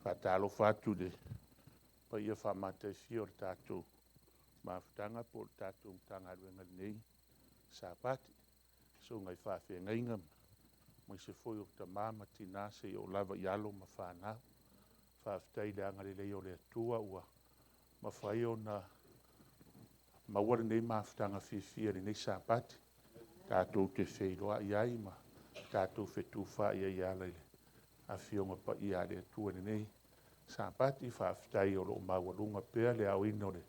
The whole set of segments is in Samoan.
Faatalofa atu i le paia faamataifia o le tatou mafutaga po o le tatou Matagaluega i lenei Sapati, susuga i faafeagaiga aemaise foi o tama ma tina seia oo lava i alo ma fanau. Faafetai i le agalelei o le Atua ua mafai ona maua lenei mafutaga fiafia i lenei Sapati tatou te feiloai ai ma tatou fetufaai ai e ala i Afioga Paia a le Atua i lenei Sapati. Faafetai o lo o maualuga pea le aoina o le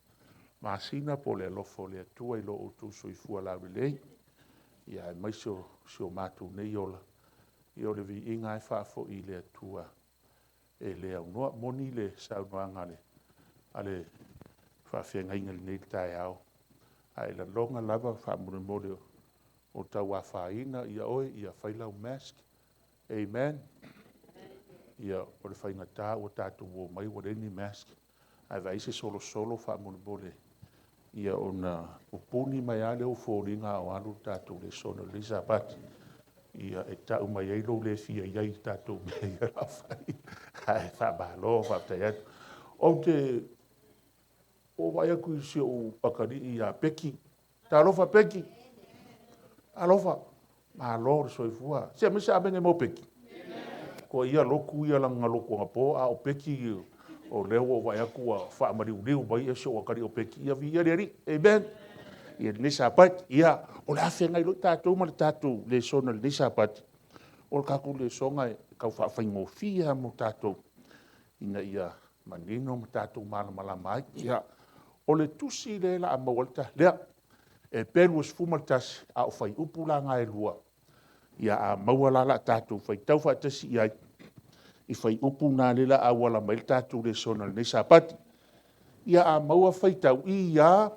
masina po o le alofa o le Atua i lo outou soifua laulelei, aemaise o si o matou nei ola. Ia o le viiga lava e faafoi i le Atua e le aunoa. E moni le saunoaga a le faafeagaiga i lenei taeao, a e lagona lava faamolemole o tau afaina oe, ia fai lau mask, amen. Ia, o le faigata ua tatou omai ua leai ni mask, ae vaai se solosolo faamolemole, ia ona pupuni mai lava lea o foliga a o alu le tatou lesona i lenei Sapati, e tau mai ai lou le fia i ai i tatou mea ia o le a fai. Ae faamalo faafetai atu. Ou te vaai atu i si ou atalii ia Peki. Talofa Peki, talofa, malo le soifua. Se aumai se amene mo Peki. Toa ia lotu ia leaga na lotu anapo, a o Peki o lea ua ou vaai atu ua faamaliuliu mai si ou atalii o Peki. Ia viia le Alii, amen i lenei Sapati. Ia, o le a feagai loa tatou ma le tatou lesona i lenei Sapati. O le tatou lesona e tau faafaigofie lava mo tatou ina ia manino ma tatou malamalama ai. Ia, o le tusi lea o le a maua ai le… lea, Eperu 11, a o fuaiupu la na e 2, a maua la o le a tatou faitau faatasi i ai i fuaiupu na lea o le a auala mai ai le tatou lesona i lenei Sapati. Ia a maua faitau. I a.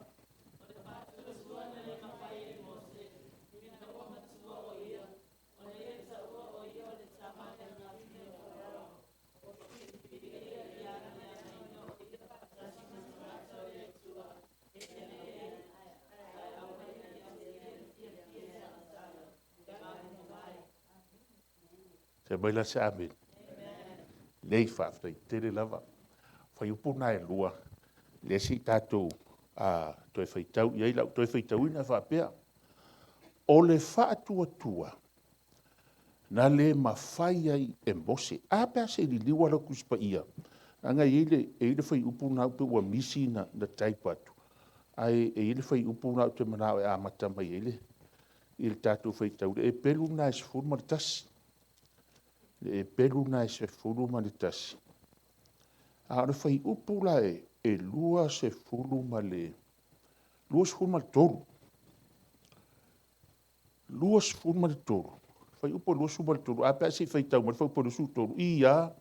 Fai mai la se amene. Lelei, faafetai tele lava. O fuaiupu na e 2 lea se i tatou toe faitau i ai. O le a ou toe faitauina e faapea, o le faatuatua na le mafai ai e Mose. Ae a pe a se i liliu lava lau Tusi Paia, leaga e i ai le fuaiupu lena pei ua misi ona type atu, ae i ai le fuaiupu lena ou te manao e amata mai ai le tatou faitau, o le Eperu lena e 11. O le Eperu lena e 11, a o le fuaiupu la e 23. 23, fuaiupu e 23, ae a pe a se i faitau mai le fuaiupu 23. I a.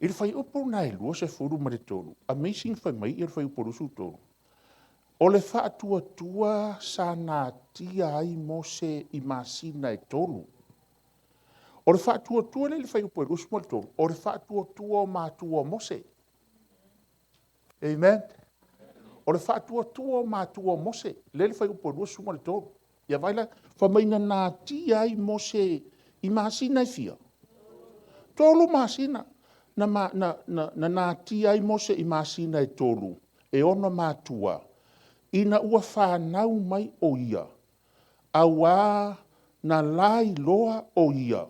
I le fuaiupu lena e 23, amazing fai mai le fuaiupu e 23, o le faatuatua sa natia ai Mose i masina e 3. O le faatuatua lea e i le fuaiupu e 23, o le faatuatua o matua o Mose. Amen. O le faatuatua o matua o Mose, lea e i le fuaiupu e 23. Ia vaai la, fai mai na natia ai Mose i masina e fia? 3 masina. Na natia ai Mose i masina e 3 e ona matua ina ua fanau mai o ia, auā na lailoa o ia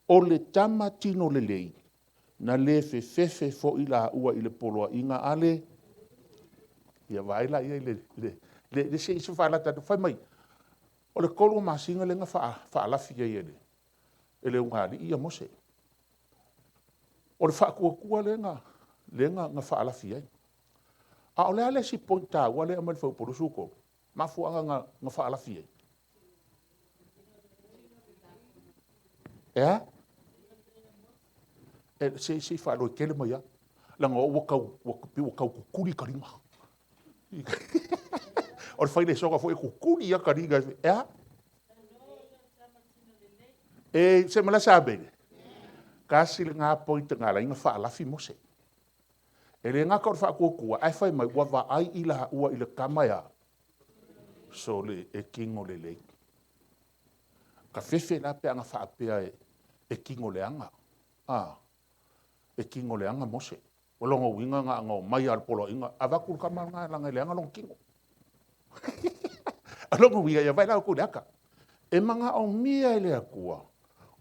o le tama tino lelei, na le fefefe foi laua i le poloaiga a le… Ia vaai la i ai i le… se i faalata atu. Fai mai, o le 3 o masina lea na faalafi ai e le ulugalii ia Mose. O le faatuatua lea na faalafi ai. A o le a le isi point taua lea e aumai i le fuaiupu 23? Mafuaaga na faalafi ai? E a? Se i faaloetele mai lava, leaga o au e pei ua tau tutuli ta lima. O le fai lesona foi e tutuli lava ta lima. E a? Se i aumai la se amene. Tasi lena point na ala ai ona faalafi Mose. E le gata o le faatuatua, ae fai mai ua vaai i laua i le tama e a? Sole, e tino lelei. Ka fefe la pe ana faapea e tino leaga. A, e tino leaga Mose. O lona uiga na ona omai lava o le poloaiga, avatu le tama lena leaga e leaga lona tino. O lona uiga, ia vaai la outou i le ata. E manaomia e le Atua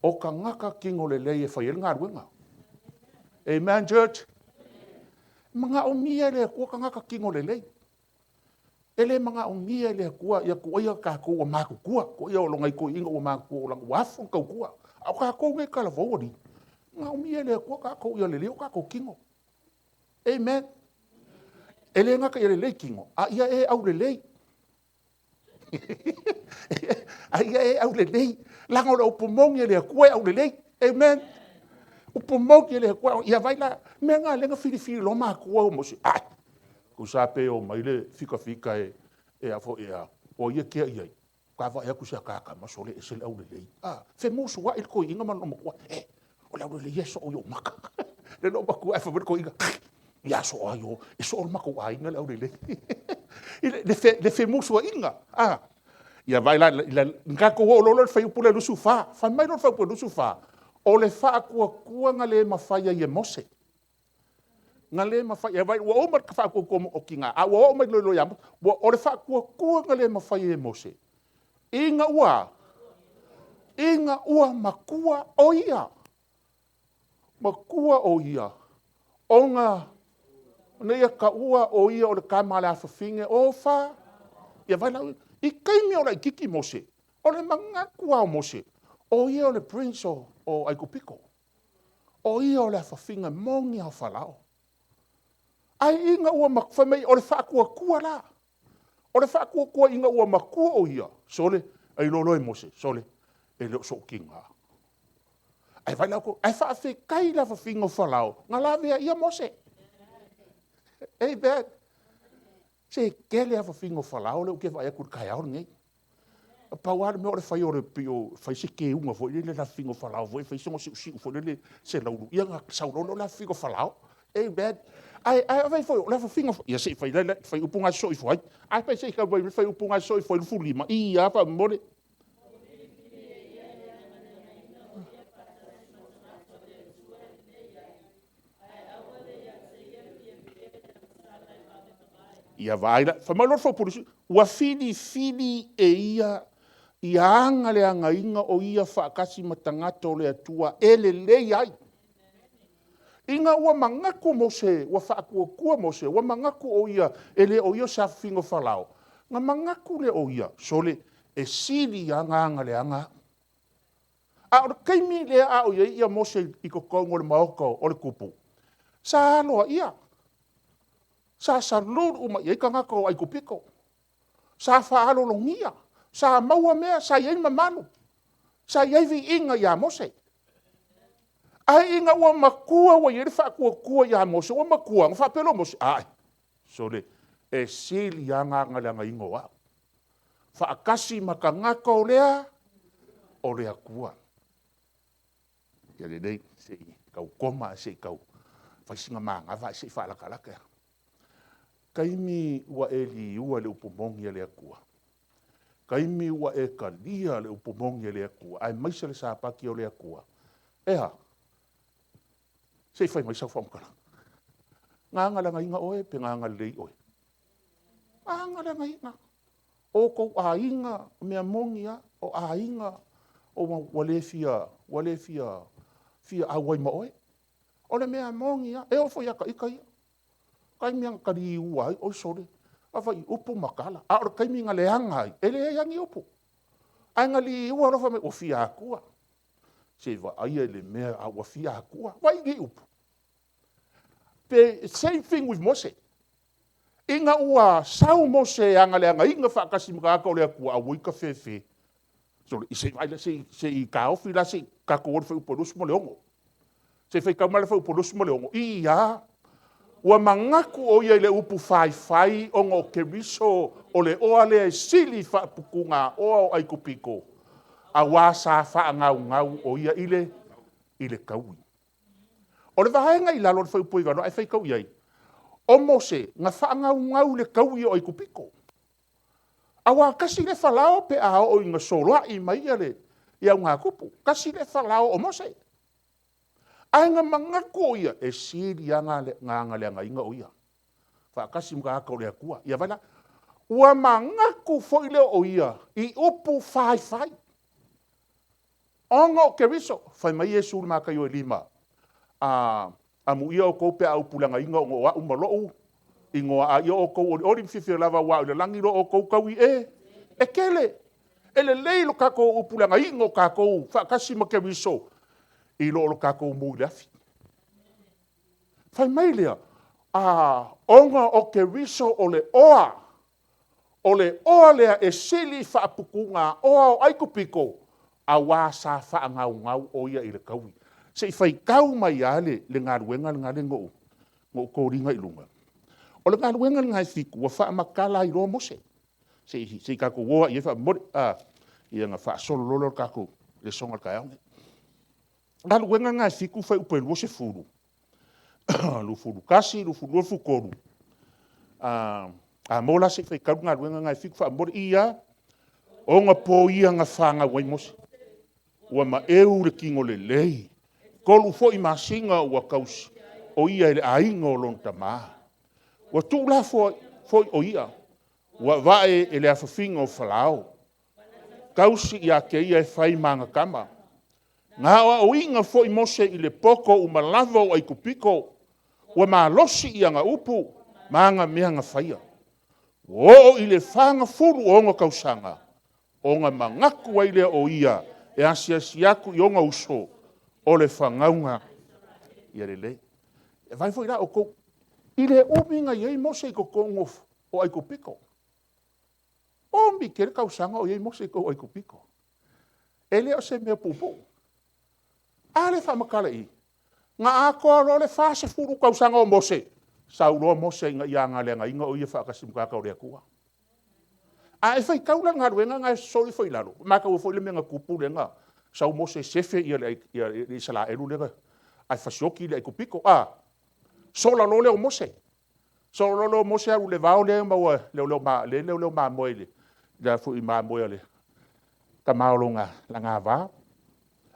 o tagata tino lelei e fai ai le galuega. Amen church. E manaomia e le Atua tagata tino lelei. E le manaomia e le Atua ia tuuaia tatou ua matutua, tuuaia o nai toeaiina ua matutua ua afu le tautua. A o tatou nei e talavou alii, e manaomia e le Atua tatou ia lelei o tatou tino. Amen. E le gata ia lelei tino, a ia e aulelei. A ia e aulelei, leaga o le upu moni a le Atua e aulelei. Amen. Upu moni a le Atua, ia vaai la, o le mea lena o lea na filifili loa matua o Mose, ai, tusa pe omai le fikafika e a foi e a, o ai e tea i ai? Faatoa vaai atu i si ata tama, sole e ese le aulelei. A, femusuai le toeaina ma lona matua, e, o le aulelei e soo i ou maka. Le loomatua ae fai mai le toeaina, ia soo ai o, e soo le matou aiga le aulelei. Le femusuaiga, a, ia vaai la, na tatou oo loa i le fuaiupu lea 24. Fai mai loa le fuaiupu 24, o le faatuatua na le mafai ai e Mose, na le mafai, vaai ua uma le faatuatua o tina, a ua oo mai loa ia Mose. O le faatuatua na le mafai ai e Mose, ina ua a? Ina ua matua o ia, matua o ia ona ia taua o ia o le tama a le afafine o Ia vaai la, i taimi a o laitiiti Mose, o le manatu lava o Mose, o ia o le prince o Aikupito. O ia o le afafine moni lava o Farao. Ae ina ua fai mai o le faatuatua la, o le faatuatua ina ua matua o ia, sole, e iloa loa e Mose, sole, e le o so'u tina. Ae vaai la outou, ae faafetai i le afafine o Farao na laveaia Mose. Amen. Se tele afafine o Farao lea ou te vaai atu i le taeao lenei. Na pau lava le mea o le fai o le pei e fai se teuga foi lele i le afafine o Farao foi lele fai sona siusiu foi lele se laulu, ia ona sau loa lea o le afafine o Farao. Amen. Ae vaai foi o le afafine, ia se i fai la le fuaiupu lena e sosoo ifo ai. Ae pe se i tau mai le fuaiupu lena e sosoo ifo ai, 25. Ia faamolemole. Ia vaai la, fai mai loa le fuaiupu 25, ua filifili e ia ia agaleagaina o ia faatasi ma tagata o le Atua e lelei ai. Ina ua manatu Mose ua faatuatua Mose, ua manatu o ia e le o ia o se afafine o Farao, ona manatu lea o ia, sole, e sili lava ona agaleaga au. A o le taimi lea a o i ai Mose i totonu o le maota o le tupu, sa aloaia, sa salute uma i ai tagata o Aikupito, sa faalologia, sa maua mea, sa i ai mamalu, sa i ai viiga ia Mose. Ae ina ua matua ua i ai le faatuatua ia Mose ua matua, ona faapea lea o Mose, ai, sole, e sili lava ona agaleagaina o au, faatasi ma tagata o le Atua. Ia lelei, se i tau koma ae se i tau fai sina manava ae se i faalatalata. Taimi ua e liua i le upu moni a le Atua, taimi ua e talia le upu moni a le Atua, aemaise le Sapati o le Atua, e a? Se i fai mai sau faamatalaga. Na agaleagaina oe pe na agalelei oe? Na agaleagaina. O outou aiga, o mea moni lava, o aiga ua le fia auai ma oe. O le mea moni lava, e oo foi ia ita ia, taimi lava na ta liua ai, oi sole, vaavaai i upu ma tala. A o le taimi na leaga ai, e leai lava ni upu. Ae na liua loa fai mai ua fia atua. Se i vaaia le mea a ua fia atua. Vaai i upu. The same thing with Mose. Ina ua sau Mose e agaleagaina faatasi ma tagata o le Atua, auoi tafefe. Sole, se i vaai la, se i taofi la se i tatou o i le fuaiupu 26. Se i faitau mai la le fuaiupu 26. Ia, ua manatu o ia i le upu faifai ona o Keriso o le oa lea e sili faaputugaoa o Aikupito, aua sa faagaugau o ia i le taui. O le vaega i lalo o le fuaiupu 98 ae faitau i ai, o Mose na faagaugau i le taui o Aikupito. Aua tasi le Falao pe a oo ina soloai mai le augatupu, tasi le Falao o Mose. Ae na manatu o ia, e sili lava ona agaleagaina o ia faatasi ma tagata o le Atua. Ia vaai la, ua manatu foi lea o ia i upu faifai ona o Keriso. Fai mai Iesu i le Mataio e 5, amuia outou pe a upuleagaina ona o au ma lou igoa, a ia outou olioli ma fiafia lava aua o le lagi lo outou taui e tele. E lelei lo tatou upuleagaina o tatou faatasi ma Keriso i lo le tatou mu i le afi. Fai mai lea, ona o Keriso o le oa lea e sili faaputugaoa o Aikupito, aua sa faagaugau o ia i le taui. Se i faitau mai lava le galuega lena lea na ou tolina i luga. O le galuega lena e 7 ua faamatala ai loa Mose. Se i tatou o lava i ai faamolemole, ia ona faasolo loa lea o le tatou lesona o le taeao lenei. O le galuega lena e 7 fuaiupu e 20, 21, 22, 23. A mo la se i faitau le galuega lena e 7 faamolemole. Ia, o ona ia na fanau ai Mose, ua maeu le tino lelei, 3 foi masina ua tausi o ia e le aiga o lona tama. Ua tuulafoai foi o ia, ua vavae e le afafiga o Farao, tausi ia te ia e fai ma ana tama. Na aoaoina foi Mose i le poto uma lava o Aikupito, ua malosi i ana upu ma ana mea na faia. Ua oo i le 46 o ona tausaga, ona manatu ai lea o ia e asiasi atu i ona uso o le fanauga. Ia lelei. Vaai foi la outou i le umi na i ai Mose i totonu o Aikupito. Umi tele tausaga o i ai Mose i totonu o Aikupito. E le o se mea puupuu. A lea e faamatala i i, na atoa loa le 40 tausaga o Mose, sau loa Mose ina ia agaleagaina o ia faatasi ma tagata o le Atua. A e faitau la i le galuega lena e sosolo ifo i lalo, mataua foi le mea na tupu lea na sau Mose sefe le Isaraelu lea ae fasioti le Aikupito a. Sola loa lea o Mose, solo loa lea o Mose alu i le vao lea e leoleo mamoe ai, mamoe a le tama o lona va.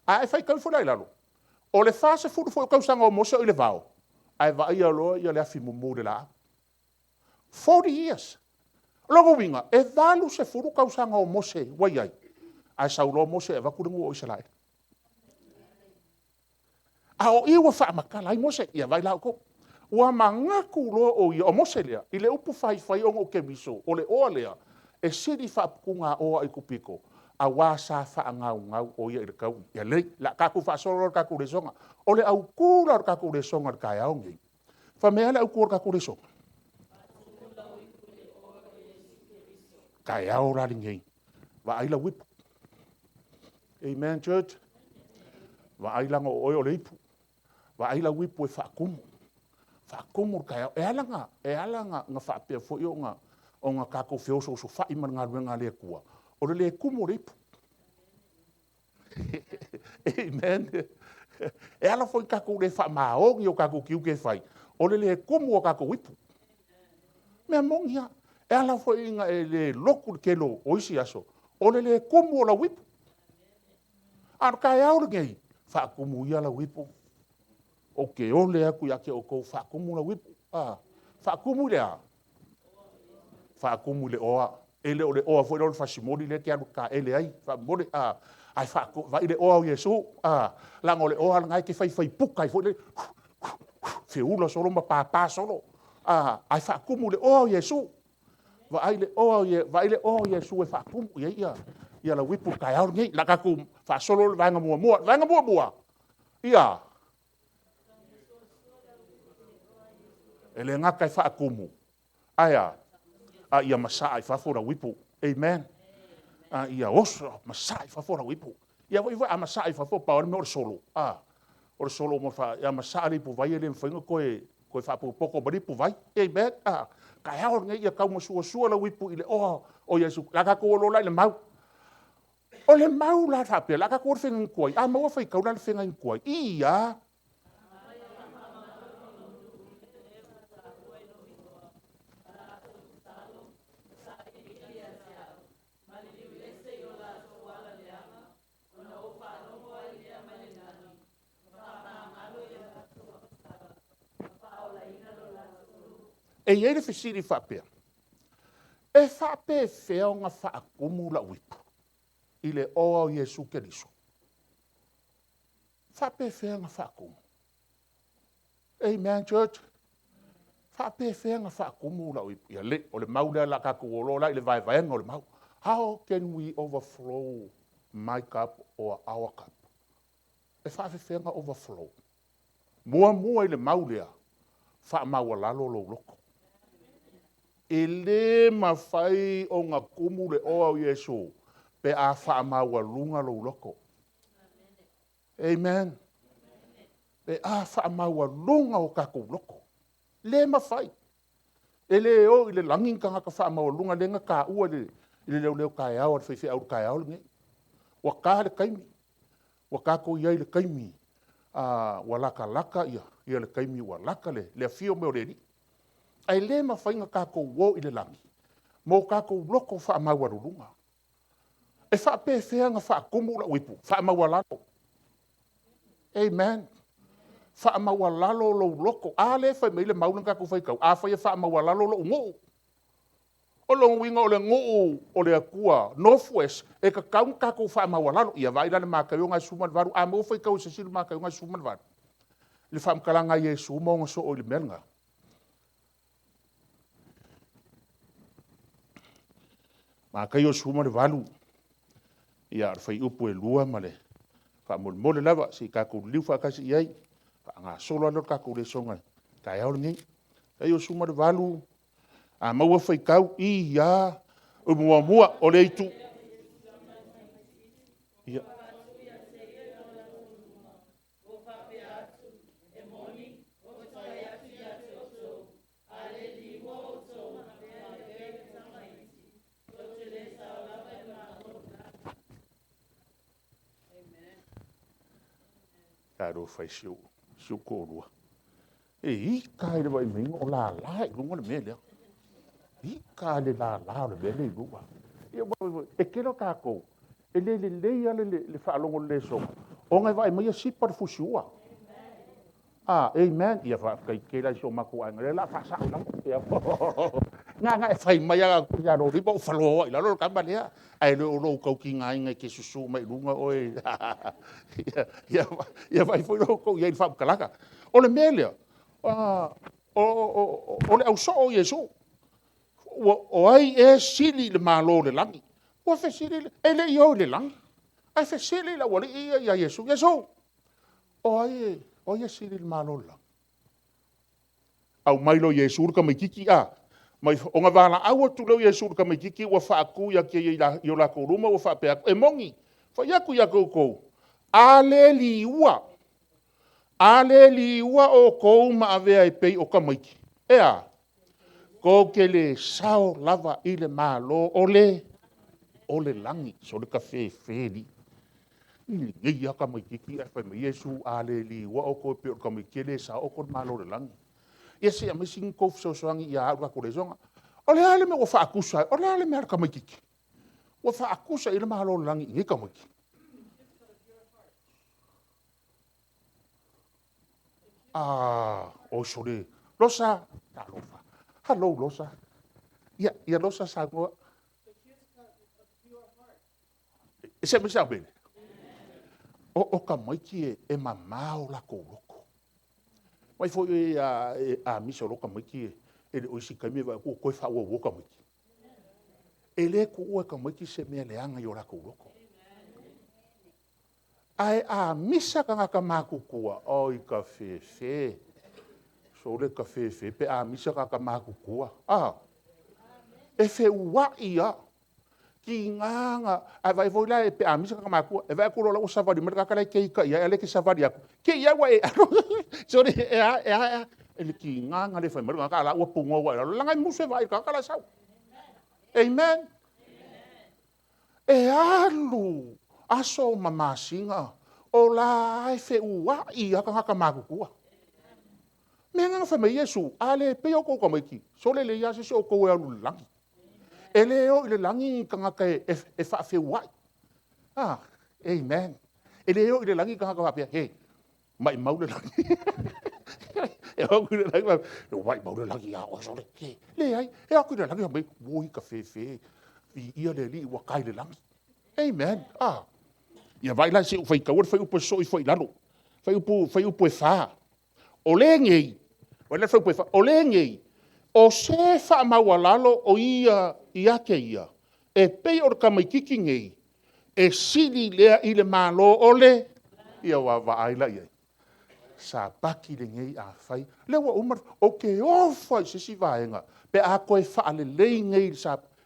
A e faitau ifo la i lalo, o le 40 foi o tausaga o Mose o i le vao, ae vaaia loa le afi mumu i le laau. 40 years. O lona uiga, e 80 tausaga o Mose ua i ai, ae sau loa Mose e avatu le nuu o Isaraelu. A o i ua faamatala ai Mose, ia vaai la outou. Ua manatu loa o ia, o Mose lea, i le upu faifai ona o Keriso, o le oa lea e sili faaputugaoa Aikupito, aua sa faagaugau o ia i le taui. Ia lelei, o le a tatou faasolo loa i le tatou lesona. O le autu la o le tatou lesona i le taeao lenei, fai mai e a le autu o le tatou lesona? Taeao la lenei, vaai lau ipu. Amen church. Vaai leaga o oe o le ipu. Vaai lau ipu e faatumu, faatumu le taeao. E ala ona faapea foi ona tatou feosoosofai ma le galuega a le Atua, o le le tumu o le ipu. Amen. E ala foi ona tatou le faamaoni i o tatou tiute e fai, o le le tumu o tatou ipu. O le mea moni lava. E ala foi ina e le lotu i le tele o isi aso, o le le tumu o lau ipu. A o le taeao lenei, faatumu ia lau ipu, ou te ole atu ia te outou, faatumu lau ipu. Faatumu i le a? Faatumu i le oa. E le o le oa foi lea o le fasimoli lea e te alu e taele ai faamolemole a, ae vaai i le oa o Iesu, leaga o le oa lena e te faifai puka ai foi lea, feula solo ma papa solo, ae faatumu i le oa o Iesu. Vaai le oa o Iesu e faatumu i ai lau ipu i le taeao lenei. O le a tatou faasolo i le vaega muamua. O le vaega muamua, ia. E le gata e faatumu, ae a? A ia masaa i fafo lau ipu. Amen. A ia oso masaa i fafo lau ipu. Ia foi a masaa i fafo, pau lava le mea o le solo. O le solo, a masaa le ipuvai e le mafai ona toe faapotopoto mai le ipuvai. Amen. O le taeao lenei ia taumasoasoa lau ipu i le oa o Iesu. O le a tatou o loa la i le mau. O le mau la faapea, o le a tatou o i le feagaiga tuai. A maua faitau la le feagaiga tuai. Ia. E i ai le fesili faapea, e faapefea ona faatumu la'u ipu i le oa o Iesu Keriso? E faapefea ona faatumu? Amen church? E faapefea ona faatumu la'u ipu? Ia le o le mau lea o le a tatou o loa la i le vaevaega o le mau. How can we overflow my cup or our cup? E faapefea ona overflow? Muamua i le mau lea, faamaualalo lou loto. E le mafai ona tumu le oa o Iesu pe a faamaualuga lou loto. Amen. Pe a faamaualuga o tatou loto. Le mafai. E le oo i le lagi ni tagata faamaualuluga lea na taua i le leoleo taeao a le faifeau i le taeao lenei. Ua ta le taimi, ua tatou i ai i le taimi ua latalata le taimi ua lata le afio mai o le Alii. Ae le mafai ona tatou o i le lagi ma o tatou loto faamaualuluga. E faapefea ona faatumu lou ipu? Faamaualalo. Amen. Faamaualalo lou loto. A lea e fai mai le mau lea na tatou faitau, afai e faamaualalo lou nuu. O lona uiga o le nuu o le Atua, nofo e tatau ona tatou faamaualalo. Ia vaai la i le Mataio 18, a maua faitau e se isi le Mataio 18, i le faamatalaga a Iesu ma ona soo i le mea lena. Mataio 18, ia o le fuaiupu e 2 ma le… faamolemole lava se i tatou liliu faatasi i ai ona faagasolo lea o le tatou lesona i le taeao lenei. Mataio 18, a maua faitau, i a, muamua, o le itu… Ia. Talofa e i si ou toalua, e ita lava i le vaai mai o lala i luga le mea lea. Ita lava i le lala o le mea lea i luga. E tele o tatou, e le lelei lava le faalogo i le lesona, ona e vaai mai e sipa le fusi ua. Amen. Ia faafetai tele lava i si o matou aiga, o lea o le a faasao i lalo. Na ona e fai mai lava na o lou lima ou faloa i lalo le tama lea, ae le o lou tautigaina e te susu mai luga oe. Ia vaai foi la outou i ai i le faamatalaga. O le mea lea, o le ausoo o Iesu, o ai ea e sili i le Malo o le lagi? Ua fesili, e le i o i le lagi, ae fesili le aualii ia ia Iesu, Iesu, o ai e sili i le Malo o le lagi? Aumai loa e Iesu le tamaitiiti a, ona valaau atu lea o Iesu i le tamaitiiti ua faatu i o latou luma ua faapea atu, e moni, e fai atu ia te outou, a le liua outou ma avea e pei o tamaiti, e a? Tou te le sao lava i le Malo o le lagi. Sole tafefe alii, lenei lava tamaitiiti ae fai mai Iesu, a le liua outou e pei o tamaiti, e le sao outou i le Malo o le lagi. Ia se i aumai sina tou fesoasoani ia au i le tatou lesona. O le a le mea ua faatusa ai, o le a le mea a le tamaitiiti ua faatusa i ai le Malo o le lagi i lenei tamaitiiti? Oi sole, Losa, talofa, hallo Losa. Ia Losa saunoa. Se i aumai se amene. O tamaiti e mama o latou loto. Vaai foi a misa loa tamaiti, e le o isi taimi e vaai atu ua toe faauaua tamaiti. E le tuua e tamaiti se mea leaga i o latou loto. Ae a misa tagata matutua, oi tafefe, sole tafefe pe a misa tagata matutua. A, e feuai lava, tiga ona… a vaai foi la pe a misa tagata matutua, e vaai atu loa o la e ua savali mai le tagata la e te ita i ai a o la e te savali atu, te i lava ua e alo. Sole e a e a, e tiga ona le fai mai le tagata a o la e ua punou lava i lalo, leaga e musu e vaai i le tagata la e sau. Amen. E alu aso ma masina o la e lava e feuai lava tagata matutua. O le mea lena na fai mai ai Iesu, a le pei outou i tamaiti, sole e leai lava se isi o outou e alu i le lagi. E le oo i le lagi ni tagata e faafeuai. Amen. E le oo i le lagi ni tagata faapea, he, maumau le lagi. E o atu i le lagi, e maumau le lagi ia oe sole. E leai, e o atu i le lagi, fai mai, oi kafefe, viia le Alii ua ta i le lagi. Amen. Ia vaai la se i ou faitaua le fuaiupu e sosoo ifo ai i lalo. Fuaiupu e 4. O lenei, vaai la le fuaiupu e 4. O lenei, o se faamaualalo o ia ia te ia, e pei o le tamaitiiti nei, e sili lea i le Malo o le… Ia vaai la i ai? Sapati lenei a fai, o lea ua uma, ou te ofo lava i se isi vaega pe a toe faalelei nei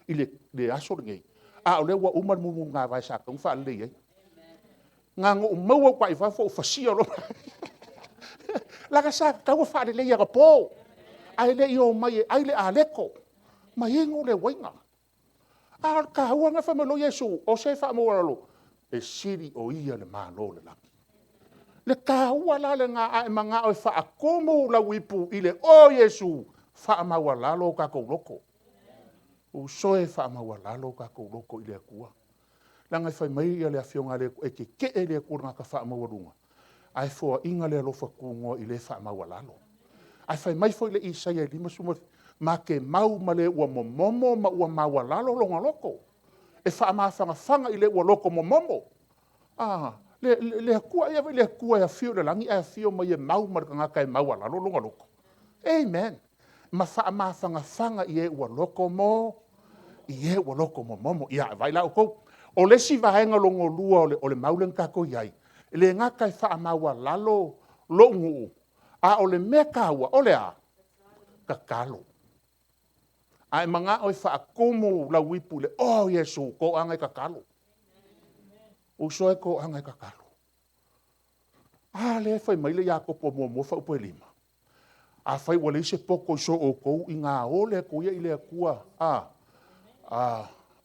i le aso lenei, a o lea ua uma le mulimuligavae sa tatau ona faalelei ai. Na ona ou maua atu lava i fafo ou fasia loa, leaga sa tatau ona faalelei anapo, ae le i omai e ai le aleto ma inu le uaina. A o le taua lena. Fai mai loa Iesu, o se faamaualalo, e sili o ia i le Malo o le lagi. O le taua la lena, a e manao e faatumu lau ipu i le o o Iesu, faamaualalo o tatou loto. Uso e, faamaualalo o tatou loto i le Atua. Leaga fai mai le Afioga a le Atua, e tetee le Atua i le tagata faamaualuga, ae foaina le alofa tunoa i le faamaualalo. Ae fai mai foi le Isaia 57, ma te mau ma le ua momomo ma ua maualalo lona loto, e faamafanafana i le ua loto momomo. A, le Atua, vaai i le Atua e afio i le lagi ae afio mai e mau ma le tagata e maualalo lona loto. Amen. Ma faamafanafana i e ua loto momomo. Ia vaai la outou. O le isi vaega lona lua o le mau lea na tatou i ai, e le gata e faamaualalo lou nuu, a o le mea taua, o le a? Tatalo. A e manao e faatumu lau ipu i le oa o Iesu, toaga e tatalo. Uso e, toaga e tatalo. A lea e fai mai le Iakopo 1 fuaiupu 5, afai ua leai se poto i so outou, ina ole atu ia i le Atua, a?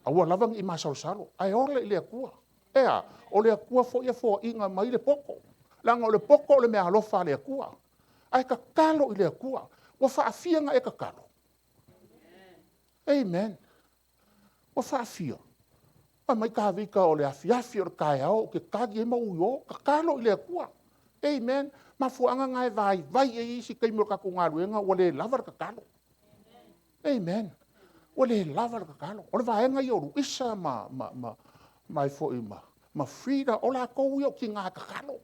Aua lava ne i masalosalo, ae ole i le Atua. E a? O le Atua foi e foaina mai le poto, leaga o le poto o le meaalofa a le Atua. Ae tatalo i le Atua. Ua faafia ona e tatalo? Amen. Ua faafia? Fai mai Tavita, o le afiafi, o le taeao ou te tali ai ma ou io, tatalo i le Atua. Amen. O le mafuaaga lena e vaivai ai isi taimi o le tatou galuega ua le lava le tatalo. Amen. Ua le lava le tatalo. O le vaega ia o Luisa ma Frida, o latou ia o tina tatalo.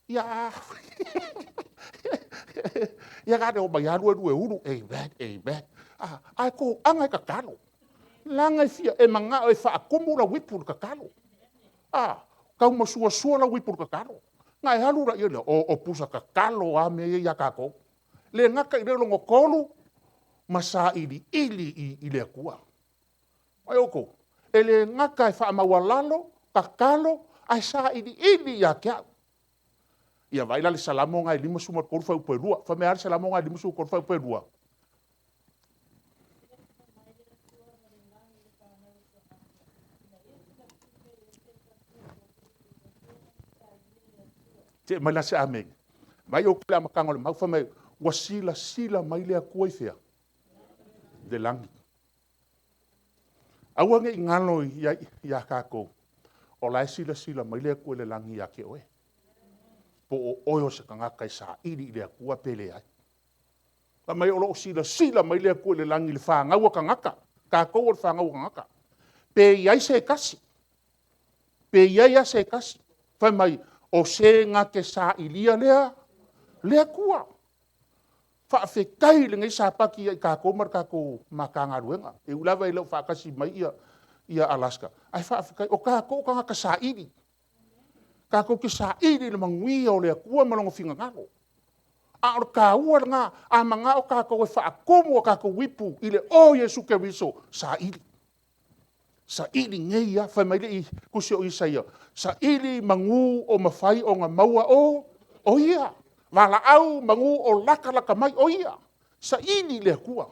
Ia na ona omai lava luelueulu, amen, amen. Ae toaga e tatalo, leaga e manao e faatumu lau ipu i le tatalo. A, tau masuasua lau ipu i le tatalo. Ona e alu lea, o pusa tatalo lava mea ia ia tatou. E le gata i lea o lona tolu, ma sailiili i le Atua. Vaai outou, e le gata e faamaualalo, tatalo, ae sailiili ia te au. Ia vaai la i le Salamo lena e 53 fuaiupu e 2. Fai mai a le Salamo lena e 53 fuaiupu e 2? Se i aumai la se amene. Vaai outou i le amataga o le mau fai mai, ua silasila mai le Atua i fea? I le lagi. Aua ne i galo ia tatou, o la e silasila mai le Atua i le lagi ia te oe, po o oe o se tagata e saili i le Atua pe leai. Fai mai o lo o silasila mai le Atua i le lagi i le fanau a tagata, tatou o le fanau a tagata, pe i ai se tasi, pe i ai lava se tasi. Fai mai, o se na te sailia le Atua. Faafetai i lenei Sapati ia i tatou ma le tatou Matagaluega. E ui lava e le o faatasi mai Alaska, ae faafetai, o tatou o tagata saili, tatou te saili i le manuia o le Atua ma Lona finagalo. A o le taua lena, a mananao tatou e faatumu a tatou ipu i le o o Iesu Keriso, saili, saili nei lava. Fai mai le tusi o Isaia, saili manu o mafai ona maua o Ia, valaau manu o latalata mai o Ia, saili i le Atua.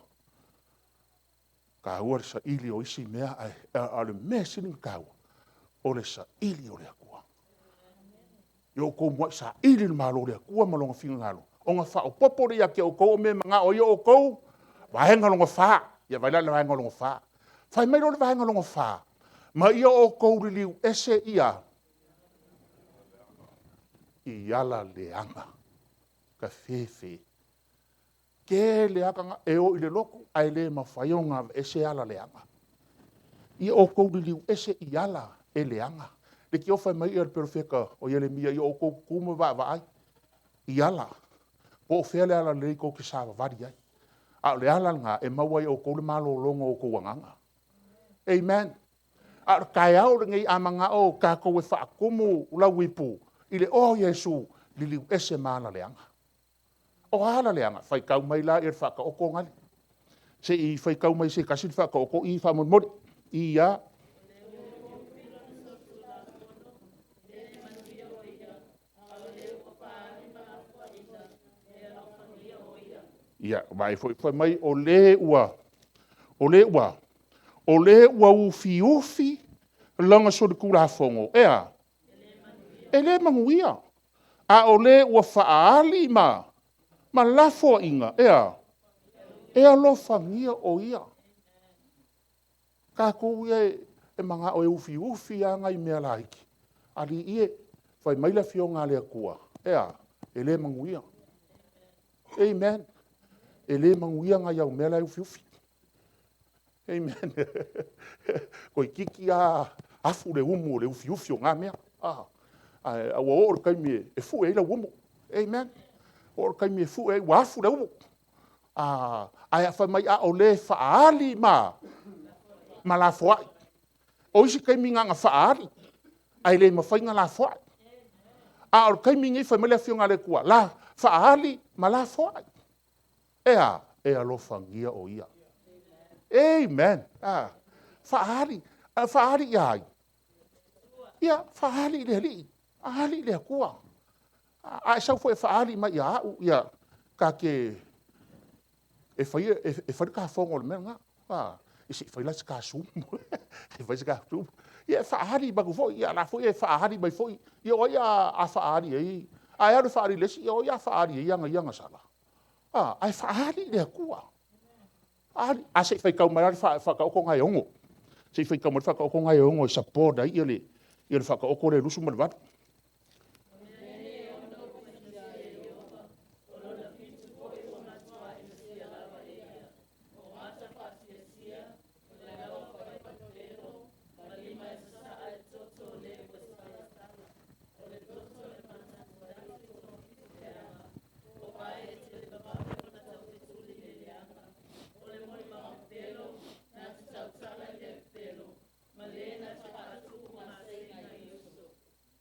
E taua le saili o isi mea, ae o le mea e sili ona taua, o le saili o le Atua. Ia outou muai saili le Malo o le Atua ma Lona finagalo, ona faaopoopo lea ia te outou o mea e manao ai outou. Vaega lona fa, ia vaai la i le vaega lona fa. Fai mai loa le vaega lona fa, ma ia outou liliu ese ia. I ala leaga, ka fefe. Tele lava e o i le lotu, ae le mafai ona aveese ala leaga. Ia outou liliu ese i ala e leaga. Le tiofa mai le perofeta o Ieremia, ia outou tutu ma vaavaai i ala, po o fea le ala lelei tou te savavali ai. A o le ala lena e maua ai e outou le malologa o outou agaga. Amen. A o le taeao lenei a mananao tatou e faatumu lauipu i le oa o Iesu, liliu ese ma ala leaga. O a ala leaga? Faitau mai la le Faataoto lale. Se i faitau mai e se tasi le Faataoto i faamolemole. I a. Ia, vaai foi fai mai o le ua, o le ua, o le ua ufiufi lana solitulafono, e a? E le manuia. A o le ua faaali ma lafoaiga, e a? E alofagia o ia. Tatou ia e mananao e ufiufi lava nai mea laiti. Alii e, fai mai le Afioga a le Atua, e a? E le manuia. Amen. E le manuia nai au mea la e ufiufi. Amen. Toeitiiti lava afu le umu o le ufiufi o na mea, ae ua oo i le taimi e fue ai lau umu. Amen. Ua oo i le taimi e fue ai, ua afu le umu. Ae fai mai a o le e faaali ma lafoai. O isi taimi na ona faaali, ae le mafai ona lafoai. A o le taimi lenei fai mai le Afioga a le Atua, faaali ma lafoai. E a? E alofagia o ia. Amen. Faaali, faaali ia ai? Ia, faaali i le Alii, faaali i le Atua. A e sau foi e faaali mai ia au, ia, ta te, e fai le ta fono i le mea lena. Se i fai la se ta Zoom, se i fai se ta Zoom. Ia e faaali atu foi, a o la foi e faaali mai foi. Ia o ai a faaali i ai, a e alu e faaali i le isi, o ai o le a faaali i ai ana ia agasala? Ae faaali i le Atua. Faaali. Ae se i faitau mai la le Faataoto lena e 6. Se i faitau mai le Faataoto lena e 6 e support ai le Faataoto lea e 28.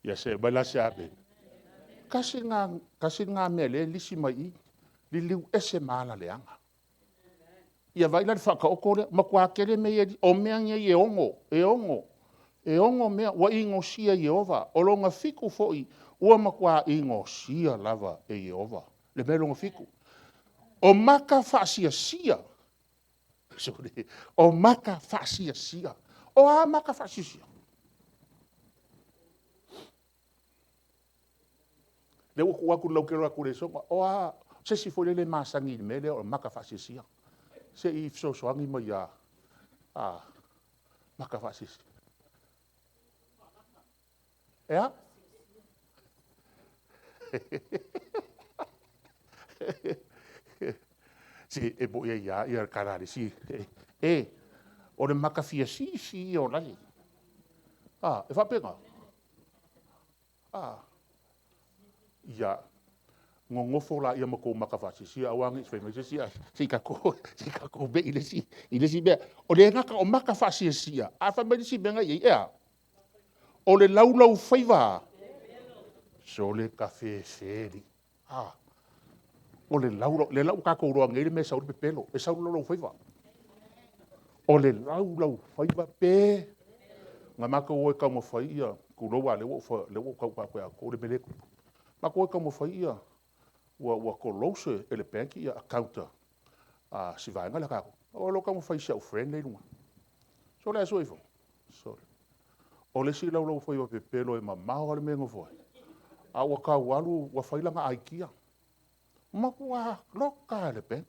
Ia see mai la se amene. Tasi lena mea o lea e lisi mai i i, liliu ese ma ala leaga. Ia vaai la i le Faataoto lea, matua tele mea ia e lisi. O mea nei e 6, e 6 mea ua inosia e Ieova, o lona fitu foi ua matua inosia lava e Ieova. Le mea lona fitu. O maka faasiasia. O maka faasiasia. O a maka faasiasia? Lea ua tuu atu i le lautele o le Lesona, o a, se isi foi lea e le masani i le mea lea o le maka faasiasia. Se i fesoasoani mai ia maka faasiasia. E a? Se e moni ai lava le tala a le isi, e, o le maka fia sisi ia o lale. A, e faapena. A, ia, nonofo laia ma tou maka faasiasia aua ne i fai mai se isi, se i tatou mei i le isi mea. E le gata o maka faasiasia, ae fai mai le isi mea na e i ai, e a? O le laulaufaiva, sole ta fefe alii. A, o le laulau, lea la ua tatou iloa nei le mea e sau ai le pepelo, e sau i le laulaufaiva. O le laulaufaiva pe, na matou o e taumafai ia, tulou lava o lea ua ou tau atu ia outou le mea lea e tupu. Matou o e taumafai ia, ua close e le bank account a si vaega lea a tatou. O loa taumafai e si au friend lea e i luga. Sole a sue ifo, sole, o le isi laulaufaiva pepelo e mamao lava le mea e nofo ai, a ua tau alu ua fai lana aikia. Matua loka lava e le bank.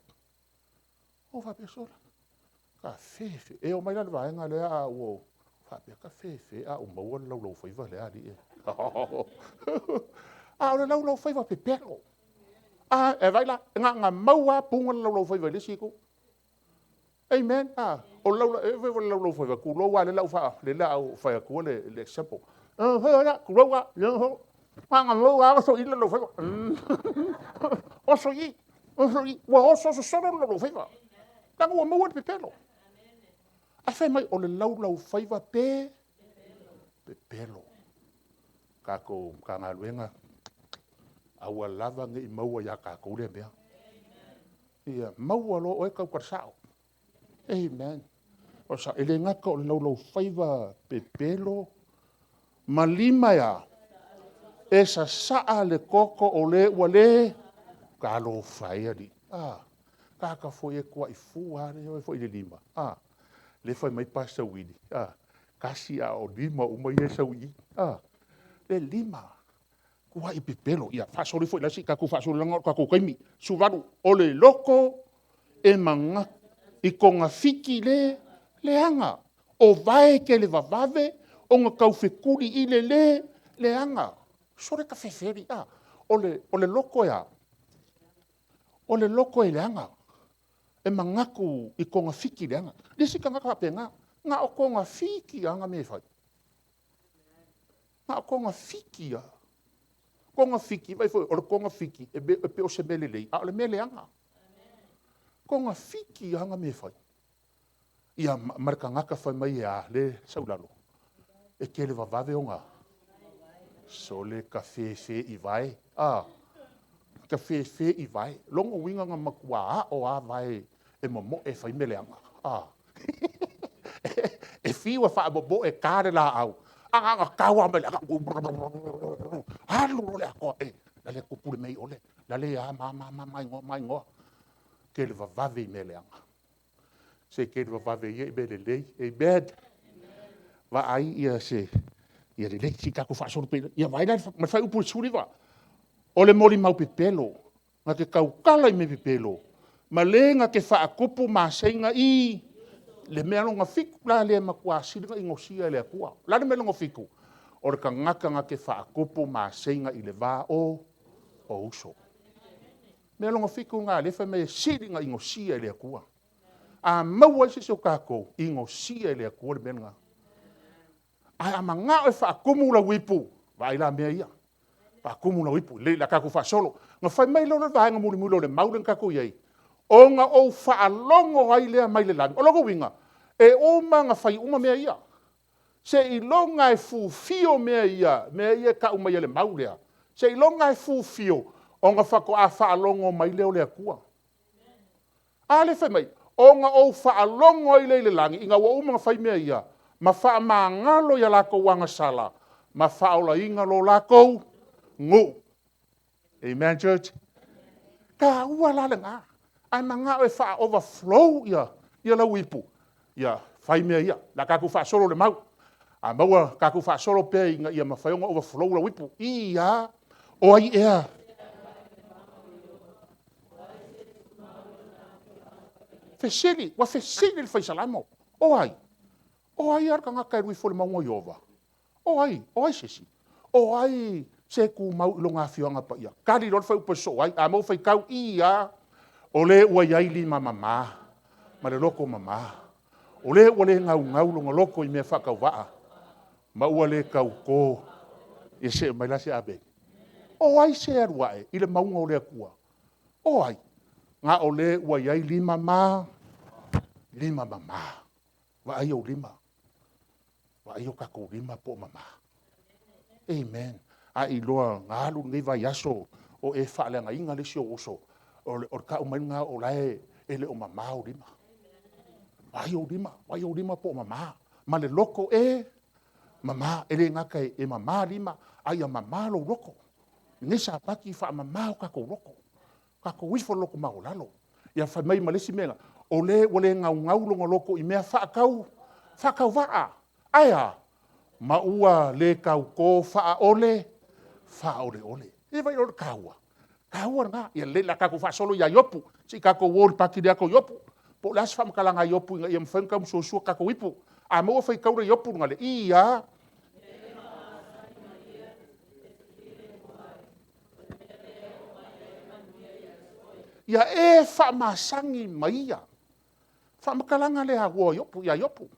Ou faapea, sole, tafefe. E oo mai la i le vaega lea a ua ou faapea, tafefe a ou maua le laulaufaiva lea alii e. A o le laulaufaiva pepelo. A, e vaai la, na ona maua lava puna le laulaufaiva i le isi itu. Amen. O le laulaufaiva, tulou lava o lea o le a ou fai atua le example. Tulou lava, na ona maua lava oso i i le laulaufaiva. Oso i i, oso i i, ua oso oso solo le laulaufaiva, leaga ua maua le pepelo. Ae fai mai o le laulaufaiva pepelo. Tatou Matagaluega, aua lava ne i maua ia tatou lea mea. Ia maua loa oe tautala sao. Amen. E le gata o le laulaufaiva pepelo ma lima e a? E sasaa le toto o le ua le… Talofa e i alii, a tagata foi e tuai fua lava le i le lima, a. Lea e fai mai Pastor Willie, a, tasi a o lima uma ia e sau i i, a. Le lima, matua pepelo. Ia faasolo ifo i lalo se i tatou faasolo leaga o le tatou taimi. 18, o le loto e manatu i togafiti leaga, o vae televavave ona taufetuli i le leaga. Sole tafefe alii a. O le loto e a? O le loto e leaga, e manatu i togafiti leaga. O le isi tagata faapena, na o togafiti lava ana mea e fai. Na o togafiti lava. Togafiti, vaai foi o le togafiti e pei o se mea lelei a o le mea leaga. Togafiti lava ana mea e fai. Ia ma le tagata fai mai e a lea e sau i lalo? E televavave ona… Sole tafefe i vae, a, tafefe i vae. O lona uiga na matua ao lava vae e momoe e fai mea leaga. E fiu e faamomoe e ta le laau, ae na ona tau lava mai le alu loa le atoa. La e tupu le mea i o, lale a ma ma igoa. Televavave i mea leaga. Se televavave ia i mea lelei. Amen. Vaai ia lelei, se i tatou faasolo pea i luga. Ia vaai la i le fuaiupu 19, o le molimau pepelo na te tautala i mea pepelo ma le na te faatupu maseiga i le mea lona fitu la lea e matua sili ona inosia e le Atua. O le a le mea lona fitu? O le tagata na te faatupu maseiga i le va o uso. O le mea lona fitu lena o lea e fai mai e sili ona inosia e le Atua. A maua ai se isi o tatou, inosia e le Atua le mea lena. Ae a manao e faatumu lau ipu, vaai la mea ia, faatumu lau ipu. Lelei o le a tatou faasolo. Ona fai mai lea o le vaega mulimuli o le mau lea na tatou i ai, ona ou faalogo ai lea mai le lagi. O lona uiga, e uma ona fai uma mea ia, seiloga e fufio mea ia e tau mai e le mau lea, seiloga e fufio ona faatoa faalogo mai lea o le Atua. A lea e fai mai, ona ou faalogo ai lea i le lagi ina ua uma ona fai mea ia, ma faamagalo i a latou agasala ma faaolaina lo latou nuu. Amen church. E taua la lena, a e manao e faa-overflow lau ipu, ia fai mea ia. O le a tatou faasolo i le mau. A maua, tatou faasolo pea ina ia mafai ona overflow lau ipu. I a, o ai ea? Fesili, ua fesili le Fai Salamo, o ai? O ai lava le tagata e alu ifo i le mauga o Ieova? O ai? O ai se isi? O ai se tumau i lona afioaga paia? Tali loa le fuaiupu e sosoo ai. A maua faitau, i a, o le ua i ai lima mama ma le loto mama, o le ua le naunau lona loto i mea faatauvaa, ma ua le tauto. Ia see mai la se amene. O ai se alu ae i le mauga o le Atua? O ai? Na o le ua i ai lima mama. Vaai ou lima, vaai o tatou lima po o mama. Amen. A e iloa na alu lenei vaiaso o e faaleagaina le isi ou uso, o le tau mai lena o la e le o mama ou lima. Vaai ou lima, vaai ou lima po o mama, ma le loto e mama. E le gata e mama lima, a ia mama lou loto. Lenei Sapati, faamama o tatou loto, tatou ifo i le loto maualalo. Ia fai mai ma le isi mea, o le ua le naunau lona loto i mea faatauvaa. Ae a? Ma ua le tauto faaole, faaoleole. Se i vaai o le taua? Taua lena. Ia lelei o le a tatou faasolo ia Iopu. Se i tatou o i le pati lea o Iopu. Po o le a se faamatalaga a Iopu ina ia mafai ona taumasoasoa tatou ipu. A maua faitau le Iopu lena, i a. Ia e faamasani ma ia. Faamatalaga lea a Iopu ia Iopu.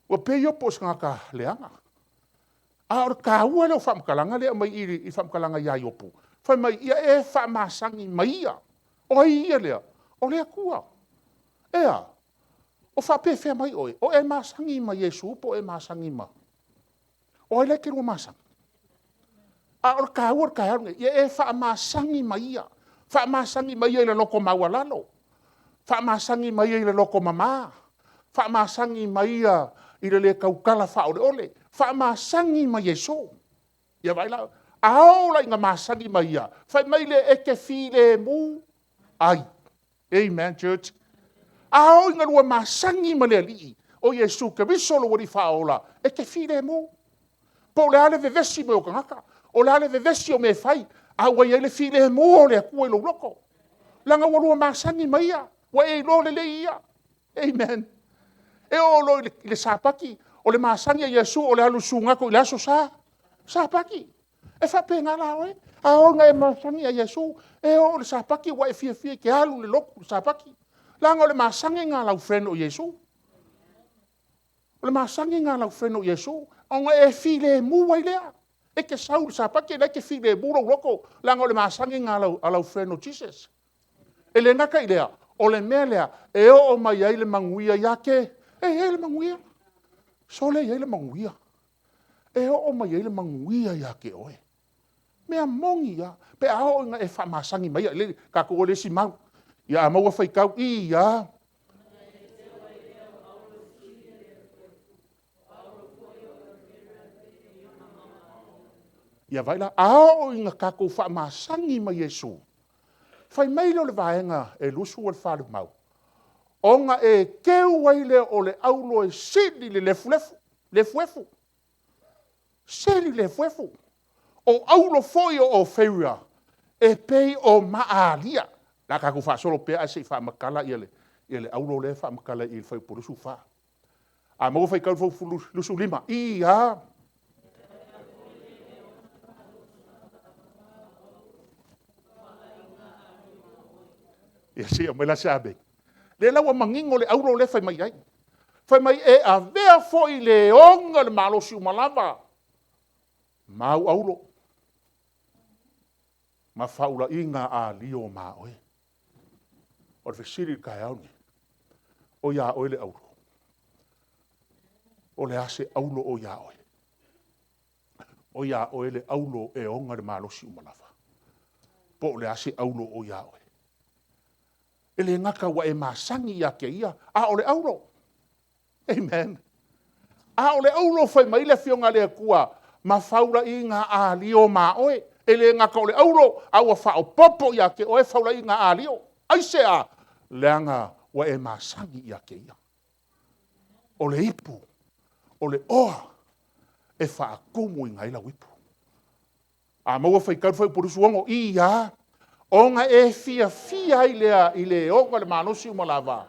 Ua pei Iopu o se tagata leaga, a o le taua lea o faamatalaga lea e aumai i i i le faamatalaga ia Iopu, fai mai, ia e faamasani ma ia. O ai ia lea? O le Atua. E a? O faapefea mai oe? O e masani ma Iesu po o e masani ma… O ai la e te lua masani? A o le taua o le taeao lenei, ia e faamasani ma Ia, faamasani ma Ia i le loto maualalo, faamasani ma Ia i le loto mama, faamasani ma Ia i le le tautala faaoleole, faamasani ma Iesu. Ia vaai la, a oo la ina masani ma Ia, fai mai lea e te filemu ai. Amen church. A oo ina lua masani ma le Alii o Iesu Keriso lou Alii Faaola, e te filemu. Po o le a le vevesi mai o tagata, o le a le vevesi o mea e fai, a ua i ai le filemu o le Atua i lou loto, leaga ua lua masani ma Ia, ua e iloa lelei Ia. Amen. E oo loa i le Sapati, o le masani a Iesu o le alu i le sugato i le aso Sa, Sapati. E faapena la oe, a oo ina e masani ia Iesu, e oo i le Sapati ua e fiafia e te alu i le lotu i le Sapati, leaga o le masani lena a lau friend o Iesu. O le masani lena a lau friend o Iesu, ona e filemu ai lea. E te sau i le Sapati o la e te filemu lou loto, leaga o le masani lena a lau friend o Jesus. E le gata i lea, o le mea lea e oo mai ai le manuia ia te… E i ai le manuia. Sole e i ai le manuia. E oo mai ai le manuia ia te oe. O le mea moni lava, pe a oo ina e faamasani ma ia. Tatou o i le isi mau. Ia a maua faitau, i, a. Ia vaai la, a oo ina tatou faamasani ma Iesu, fai mai lea o le vaega e 24 o le mau, ona e teu ai lea o le auro e sili le efuefu, sili le efuefu. O auro foi o Ofeira e pei o maalia. O le a tatou faasolo pea ae se i faamatala le auro lea e faamatala i le fuaiupu 24. A maua faitau le fuaiupu 25, i, a. Ia se i aumai la se amene. O lea la ua manino le auro lea e fai mai ai. Fai mai e avea foi le ona le malosi uma lava ma au auro, ma faaulaiga alia o maoe. O le fesili i le taeao lenei, o ia oe le auro? O le a se auro o ia oe? O ia oe le auro e ona le malosi uma lava? Po o le a se auro o ia oe? E le gata ua e masani ia te Ia, a o le auro. Amen. A o le auro fai mai le Afioga a le Atua, ma faulaiga alia o maoe. E le gata o le auro, a ua faaopoopo ia te oe faulaiga alio. Aisea? Leaga ua e masani ia te Ia. O le ipu, o le oa e faatumuina ai lau ipu. A maua faitau le fuaiupu 26, i, a. Ona e fiafia ai lea i le ona le malosi uma lava,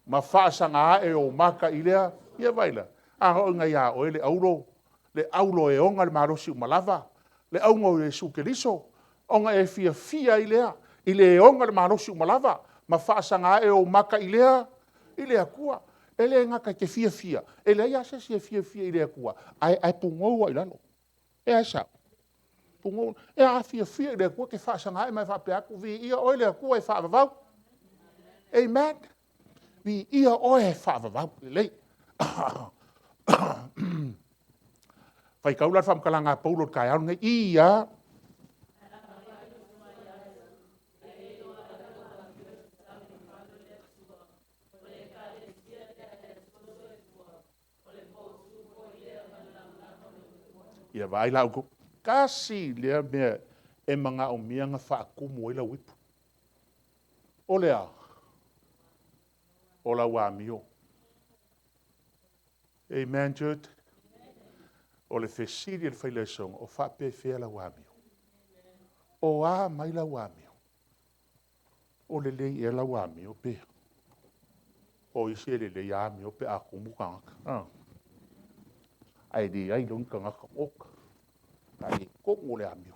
ma faasaga ae ou mata i le… Ia vaai la, a oo ina ia oe le auro, le auro e ona le malosi uma lava, le auga o Iesu Keriso, ona e fiafia ai lea i le ona le malosi uma lava, ma faasaga ae ou mata i le Atua. E le gata e te fiafia, e leai lava se isi e fiafia i le Atua ae pugou lava i lalo. Ea e sao? Pugou. A fiafia i le Atua e te faasaga ae ma e faapea atu, Viia oe le Atua e faavavau. Amen. Viia oe e faavavau. Lelei. Faitau la le faamatalaga a Paulo i le taeao lenei. I, a. Ia vaai la outou, tasi lea mea e manaomia ona faatumu ai lau ipu. O le a? O lau amio. Amen church. O le fesili a le failesoga, o faapefea lau amio? O a mai lau amio? O lelei ea lau amio pe… O isi e lelei lava amio pe a tumu tagata a, ae leai loa ni tagata, oka, faaletonu o le amio.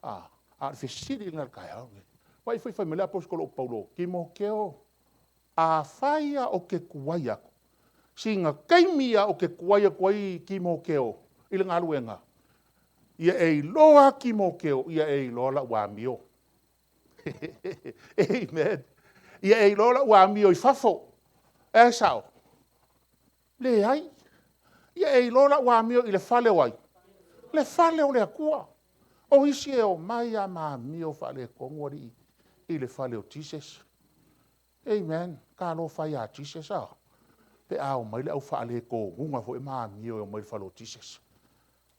A o le fesili lena i le taeao lenei, Vaai foi fai mai le Aposetolo o Paulo, Timoteo, afai lava ou te tuai atu, sina taimi lava ou te tuai atu ai Timoteo i le galuega, ia e iloa lava Timoteo, ia e iloa lau amio. Amen. Ia e iloa lau amio i fafo. E a sao? Leai. Ia e iloa lau amio i le fale o ai? Le fale o le Atua. O isi e omai lava ma amio faaletonu alii i le fale o Jesus. Amen. Talofa e ia Jesus a, pe a omai le au faaletonuga foi ma amio e omai i le fale o Jesus.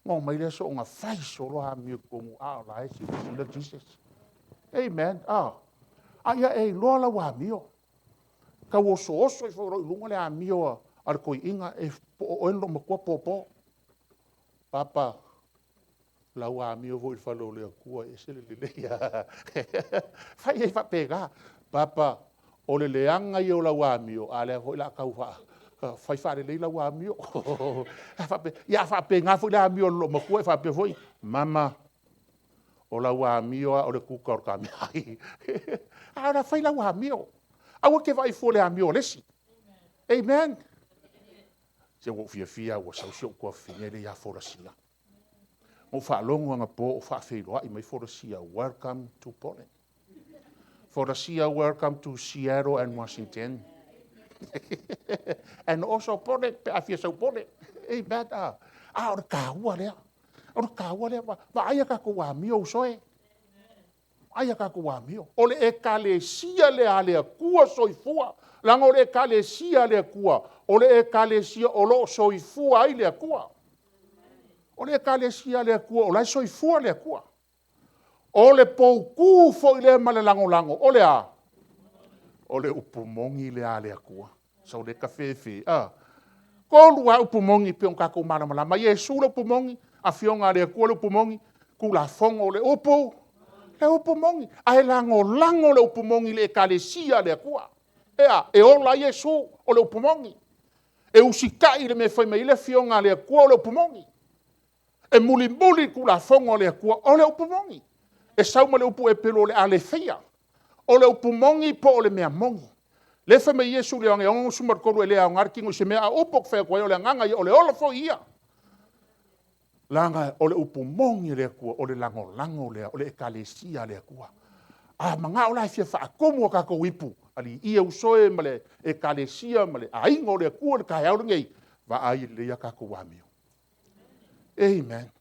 Ona omai lea soona fai solo amio i totonu a o la e silasila Jesus. Amen. A ia e iloa lau amio, tau osooso ifo loa i luga le amio a le toeaina, po o oe na loomatua Popo. Papa, o lau amio foi i le fale o le Atua e ese le lelei. Fai ai faapena, Papa o le leaga ia o lau amio, a o lea foi o le a tau fai faalelei lau amio. Ia a faapena foi le amio a le loomatua e faapea foi, mama, o lau amio lava o le tuta o le kamiai. A o le a fai lau amio, aua e te vaai fua i le amio a le isi. Amen. Se ua ou fiafia lava ua sau si ou tuafafine lea ia Folasia. Na ou faalogo anapo o faafeiloai mai Folasia, welcome to Poland. Folasia, welcome to Seattle and Washington. And also Poland pe a fia sau i Poland. Amen. A o le taua lea. O le taua lea. Vaai a tatou amio uso e. Vaai a tatou amio. O le ekalesia lea a le Atua Soifua. Leaga o le ekalesia a le Atua, o le ekalesia o lo o soifua ai le Atua. O le ekalesia a le Atua o la e soifua le Atua. O le poutu foi lea ma le lagolago, o le a? O le upu moni lea a le Atua. Sole tafefe, a. Tolu lava upu moni e pei ona tatou malamalama, Iesu le upu moni, Afioga a le Atua le upu moni, Tulafono le upu, le upu moni. Ae lagolago le upu moni i le Ekalesia a le Atua. E a? E ola ai Iesu, o le upu moni. E usitai i le mea e fai mai ai le Afioga a le Atua, o le upu moni. E mulimuli le Tulafono a le Atua, o le upu moni. E sau ma le upu Eperu o le aletheia. O le upu moni po o le mea moni. O lea e fai mai ai Iesu i le Ioane 6:13, e le aoga le tino i se mea, a o upu ou te fai atu ai, o le agaga ia o le ola foi ia. Leaga o le upu moni a le Atua, o le lagolago lea o le Ekalesia a le Atua. A manao la e fia faatumu a tatou ipu, alii e uso e ma le Ekalesia ma le aiga o le Atua i le taeao lenei, vaai lelei a tatou amio. Amen.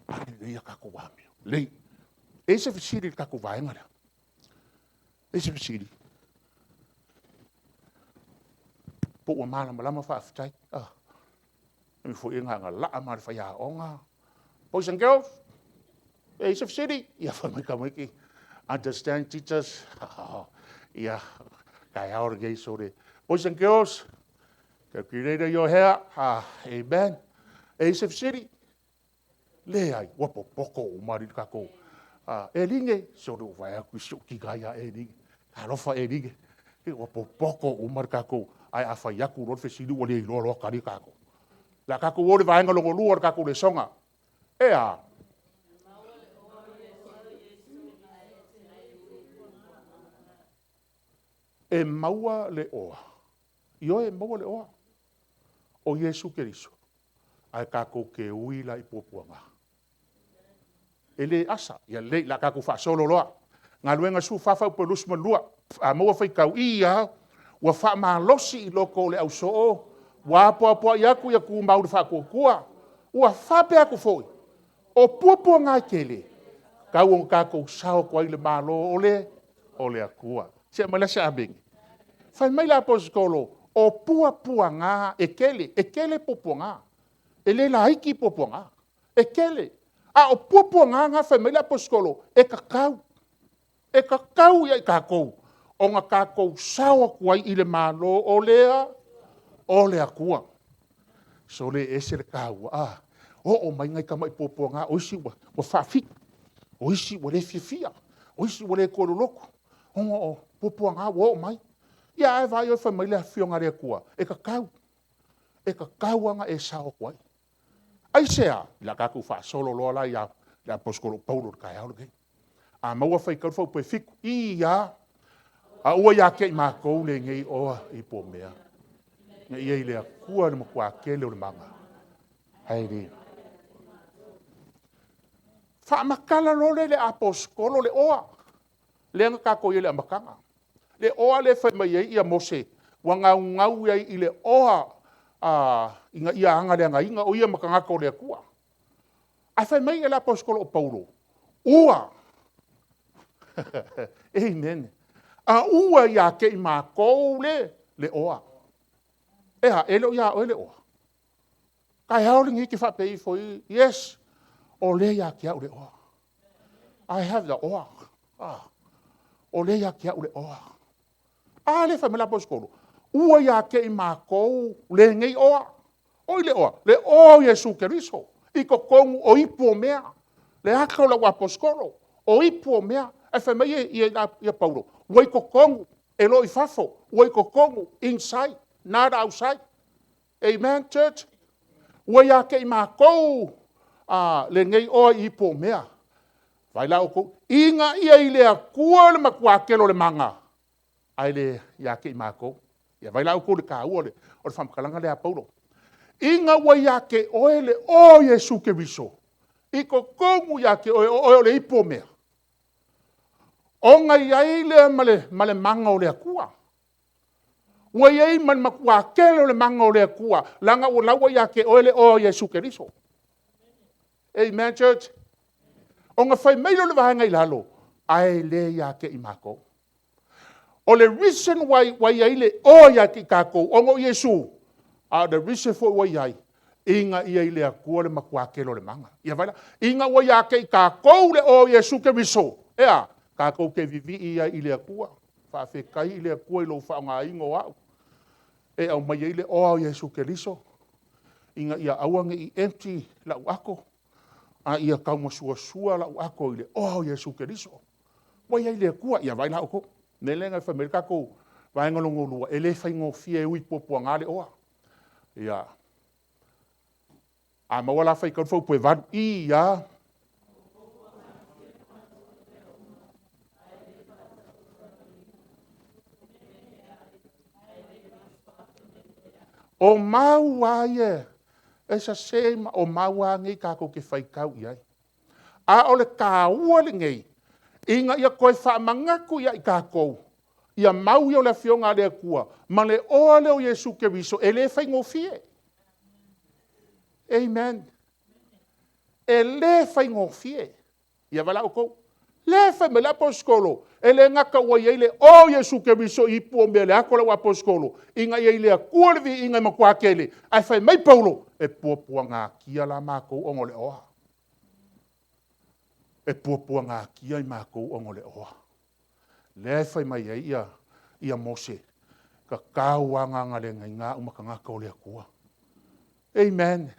Vaai lelei a tatou amio. Lelei. E i ai se fesili i le tatou vaega lea? E i ai se fesili? Po ua malamalama faafetai. O le taimi foi na ona laa mai lava o le faiaoga. Boys and girls, e i ai se fesili? Ia fai mai tamaiti, understand teachers. Ia, taeao lenei, sole, boys and girls, calculate your hair. Amen. E i ai se fesili? Leai, ua popoto uma alii le tatou. Eline, sole ua vaai atu i si ou tina ia Eline. Talofa Eline, ua popoto uma le tatou, ae a fai atu loa le fesili ua le iloa loa tali tatou. O le a tatou o i le vaega lona lua o le tatou lesona. E a? E maua le oa, ioe, e maua le oa o Iesu Keriso, ae tatou te ui la i puapuaga. E le asa, ia lelei o le a tatou faasolo loa. Galuega 14 fuaiupu 22, a maua faitau, ia, ua faamalosi i loko o le ausoo, ua apoapoai atu ia tumau i le faatuatua. Ua faapea atu foi, o puapuaga e tele, e tatau ona tatou sao atu ai i le Malo o le Atua. Se i aumai la se amene. Fai mai le Aposetolo, o puapuaga e tele, e tele puapuaga, e le laiti puapuaga, e tele. A o puapuaga na fai mai le Aposetolo, e tatau, e tatau ia i tatou ona tatou sao atu ai i le Malo o le Atua. Sole e ese le taua, a oo mai nai tamai puapuaga, o isi ua faafitu, o isi ua le fiafia, o isi ua le toe loloto, ona o puapuaga ua oo mai. Ia ae vaai oe fai mai le Afioga a le Atua, e tatau, e tatau lava ona e sao atu ai. Aisea? O le a tatou faasolo loa la ia le Aposetolo Paulo i le taeao lenei. A maua faitau le fuaiupu e 7, i a, a ua ia te i matou lenei oa i mea. Na ia i le Atua le matua tele o le maga. Ae le. Faamatala loa lea i le aposetolo le oa, lea na tatou i ai i le amataga. Le oa lea e fai mai ai Mose, ua naunau i ai i le oa ina ia agaleagaina o ia ma tagata o le Atua. Ae fai mai le aposetolo o Paulo, ua, Amen. A ua ia te i matou le oa. E a, e le o ia oe le oa? Taeao lenei e te faapea ifo ai, yes, o lea e ia te au le oa. I have the oa. O lea e ia te au le oa. A lea e fai mai le aposetolo, ua ia te i matou lenei oa. Oi le oa? Le oa o Iesu Keriso i totonu o ipu o mea. Le ata o lau aposetolo, o ipu o mea. Ae fai mai ia Paulo, ua i totonu, e le o i fafo, ua i totonu, inside not outside. Amen church? Ua ia te i matou lenei oa i ipu o mea. Vaai la outou, ina ia i le Atua le matua tele o le maga, ae le ia te i matou. Ia vaai la outou i le taua o le faamatalaga lea a Paulo. Ina ua ia te oe le oa o Iesu Keriso i totonu ia te oe o oe o le ipu o mea, ona i ai lea ma le maga o le Atua. Ua i ai ma le matua tele o le maga o le Atua, leaga o la ua ia te oe le oa o Iesu Keriso. Amen church? Ona fai mai lea o le vaega i lalo, ae le ia te i matou. O le reason ua i ai le oa ia te i tatou ona o Iesu, a o le reason foi ua i ai, ina ia i le Atua le matua tele o le maga. Ia vaai la, ina ua ia te i tatou le oa o Iesu Keriso, e a? Tatou te vivii ai i le Atua, faafetai i le Atua i lou faaaogaina o au e aumai ai le oa o Iesu Keriso, ina ia aua ne i empty lau ato, a ia taumasuasua lau ato i le oa o Iesu Keriso. Ua i ai i le Atua. Ia vaai la outou. O le mea lea na fai mai ai le tatou vaega lona lua, e le faigofie e ui puapuaga le oa. Ia. A maua la faitau le fuaiupu 8. I a, O mau lava ia, e sese, o mau lava nei tatou te faitau i ai. A o le taua lenei, ina ia toe faamanatu ia i tatou ia mau ia o le Afioga a le Atua, ma le oa lea o Iesu Keriso, e le faigofie. Amen. E le faigofie. Ia vaai la outou, lea e fai mai le aposetolo, e le gata ua i ai le oa o Iesu Keriso i ipu o mea i le ata o lau aposetolo, ina ia i le Atua le viiga e matua tele, ae fai mai Paulo, e puapuagatia la matou ona o le oa. E puapuagatia i matou ona o le oa. Lea e fai mai ai ia Mose, tatau lava ona agaleagaina au ma tagata o le Atua. Amen.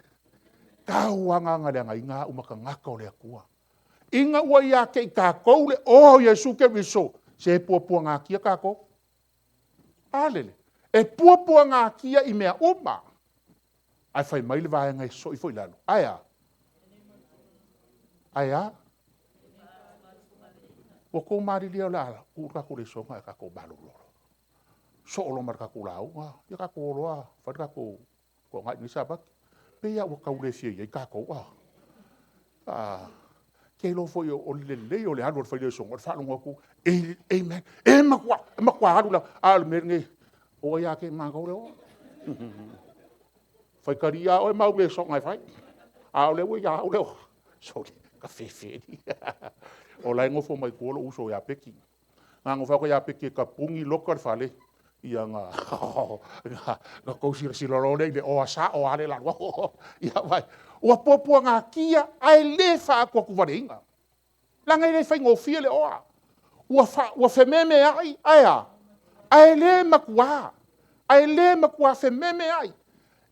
Tau lava ona agaleagaina au ma tagata o le Atua. Ina ua ia te i tatou le oa o Iesu Keriso, se puapuagatia tatou. A lele, e puapuagatia i mea uma. Ae fai mai le vaega e sosoo ifo i lalo, ae a? Ae a? Ua outou malilie o le a tuu le tatou lesona ae tatou malolo. Soo loa ma le tatou lauga, ia tatou o loa fai le tatou toonai i lenei Sapati. E pei lava ua tau le fia i ai tatou a? Ou te iloa foi o le lelei o le alu a le fai lesona, o le faalogo atu, amen, e matua alu lava. A o le mea lenei, ua ia te matou le oa. Faitalia lava oe ma au lesona e fai, a o lea ua ia au le oa. Sole, tafefe alii. O la e nofo mai tua lou uso ia Peki. Na ona ou fai atu ia Peki e tapuni loka le fale, ia ona outou silasila loa lea i le oa sao lava lea o le a alu atu. Ia vaai, ua puapuagatia ae le faaatuatuvaleina. Leaga e le faigofie le oa. Ua fememeai, ae a? Ae le matua, ae le matua fememeai.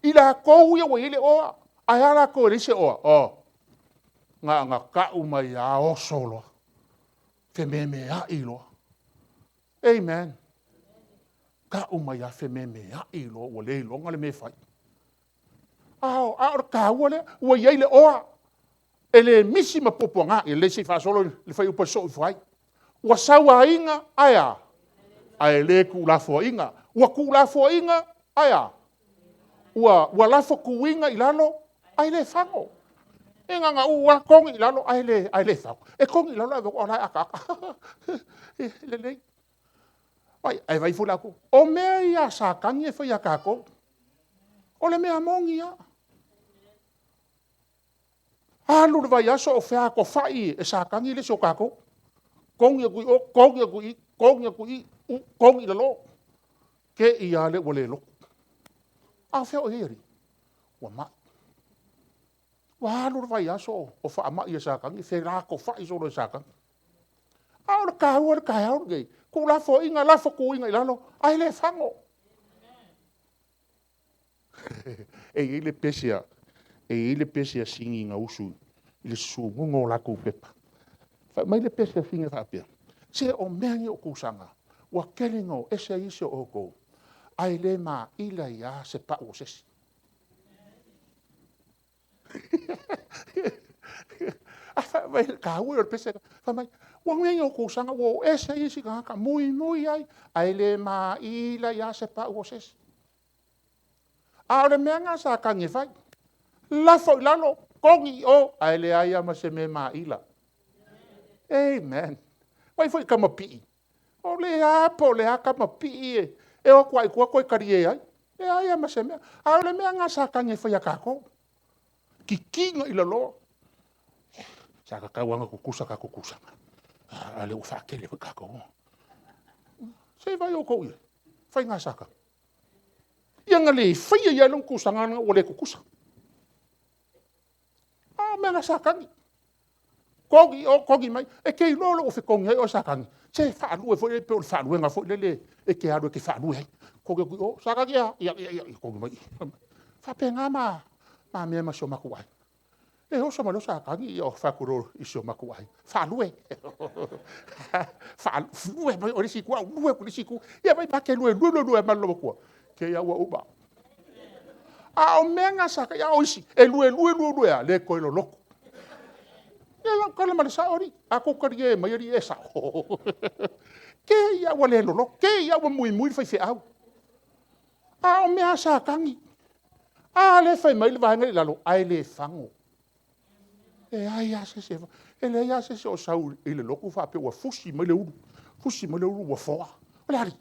I latou ia ua i ai le oa, ae a latou e leai se oa? Oh, na ona tau mai lava oso loa, fememeai loa. Amen. Tau mai lava fememeai loa ua le iloga le mea e fai. A o le taua lea, ua i ai le oa. E le misi ma puapuaga, ia lelei se i faasolo le fuaiupu e sosoo ifo ai. Ua sauaina, ae a? Ae le tuulafoaina. Ua tuulafoaina, ae a? Ua lafo tuuina i lalo ae le fago. E na ona uu lava togi i lalo ae le fago. E togi i lalo ae vaai atu o la e ataata. E lelei. Ae vaai ifo la outou. O mea ia a Satani e fai ia tatou. O le mea moni lava. Alu le vaiaso o featofai e Satani le isi o tatou. Togi atu i o, togi atu i i, togi atu i i, togi i lalo. Te i lava lea ua le lotu. A o fea o i ai alii? Ua mai. Ua alu le vaiaso o faamai e Satani, felatofai solo e Satani. A o le taua o le taeao lenei, tuulafoaiina, lafo tuuina i lalo ae le fago. E i ai le pese a Sini na usu i le susunuga o latou pepa. Fai mai le pese a Sini e faapea, se o mea nei o tausaga, ua tele ina o ese isi o outou, ae le maila ai lava se pau o se isi. Ae fai mai o le taua ia o le pese lena. Fai mai o mea nei o tausaga ua o ese ai isi tagata, muimui ai, ae le maila ai lava se pau o se isi. A o le mea lena a Satani e fai, lafo i lalo, togi i o, ae leai lava ma se mea e maila. Amen. Vaai foi i tama pii, o le a po o le a tama pii, e o atu lava i tua toe talie ai. E leai lava ma se mea. A o le mea lena a Satani e fai ia tatou, kikiina i lalo. Sa tatau lava ona tutusa a tatou tausaga, a o lea ua faatele foi tatou. Se i vaai outou i ai i faiga a Satani. Ia na le faia ai lava lona tausaga ua le tutusa. A o mea na a Satani, togi i o togi mai. E te iloa loa ua fetogiai oe e Satani, se faalue foi lele pei o le faaluega foi lele e te alu e te faalue ai. Togi atu i o, Satani e a? Ia, ia, togi mai i i. E faapena ma mea ma si o matou aiga. E oso mai loa Satani, ou fai atu loa i si o matou aiga, faalue, lue mai oe i le isi itu, au lue atu i le isi itu. Ia vaai ma te lue lue lue ai ma le loomatua, te i lava ua uma. A o mea na a Satani, a o isi, e lue lue lue lava, le toe loloto. Ia o lau tala ma le sao alii, a outou talie mai alii e sao. Te i lava ua le loloto, te i lava ua muimui le faifeau. A o mea a Satani. A lea e fai mai le vaega lea i lalo, ae le fago. E leai lava se isi e fago. E leai lava se isi o sau i le lotu faapea ua fusi mai le ulu, fusi mai le ulu ua foa. O le a alii?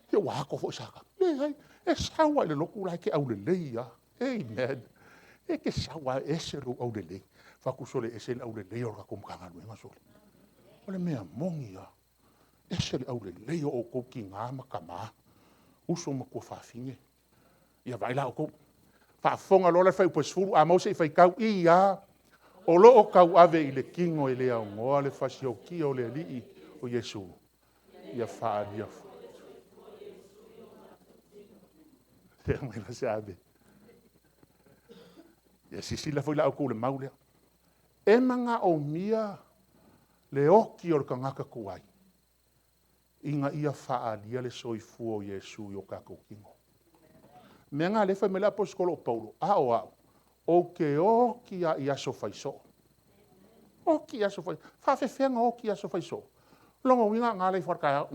Se ua ato foi Satani. Leai, e sau lava i le lotu o la e te aulelei lava. Amen. E te sau lava e ese lou aulelei. Ou fai atu, sole, e ese le aulelei o le tatou Matagaluega sole. O le mea moni lava, e ese le aulelei o outou tina ma tama, uso ma tuafafine. Ia vaai la outou, faafofoga loa la i le fuaiupu 10, a maua se i faitau. I a, o lo o tauave i le tino e le aunoa le fasioti o le Alii o Iesu, ia faaalia foi. Ia silasila foi la outou i le mau lea. E manaomia le oti o le tagata tuai ina ia faaalia le soifua o Iesu i o tatou tino. O le mea lena o lea e fai mai ai le aposetolo o Paulo, a o au, ou te oti lava i aso fai soo. Oti i aso fai soo. E faapefea ona oti i aso fai soo? O lona uiga a na ala ifo lava i le taeao,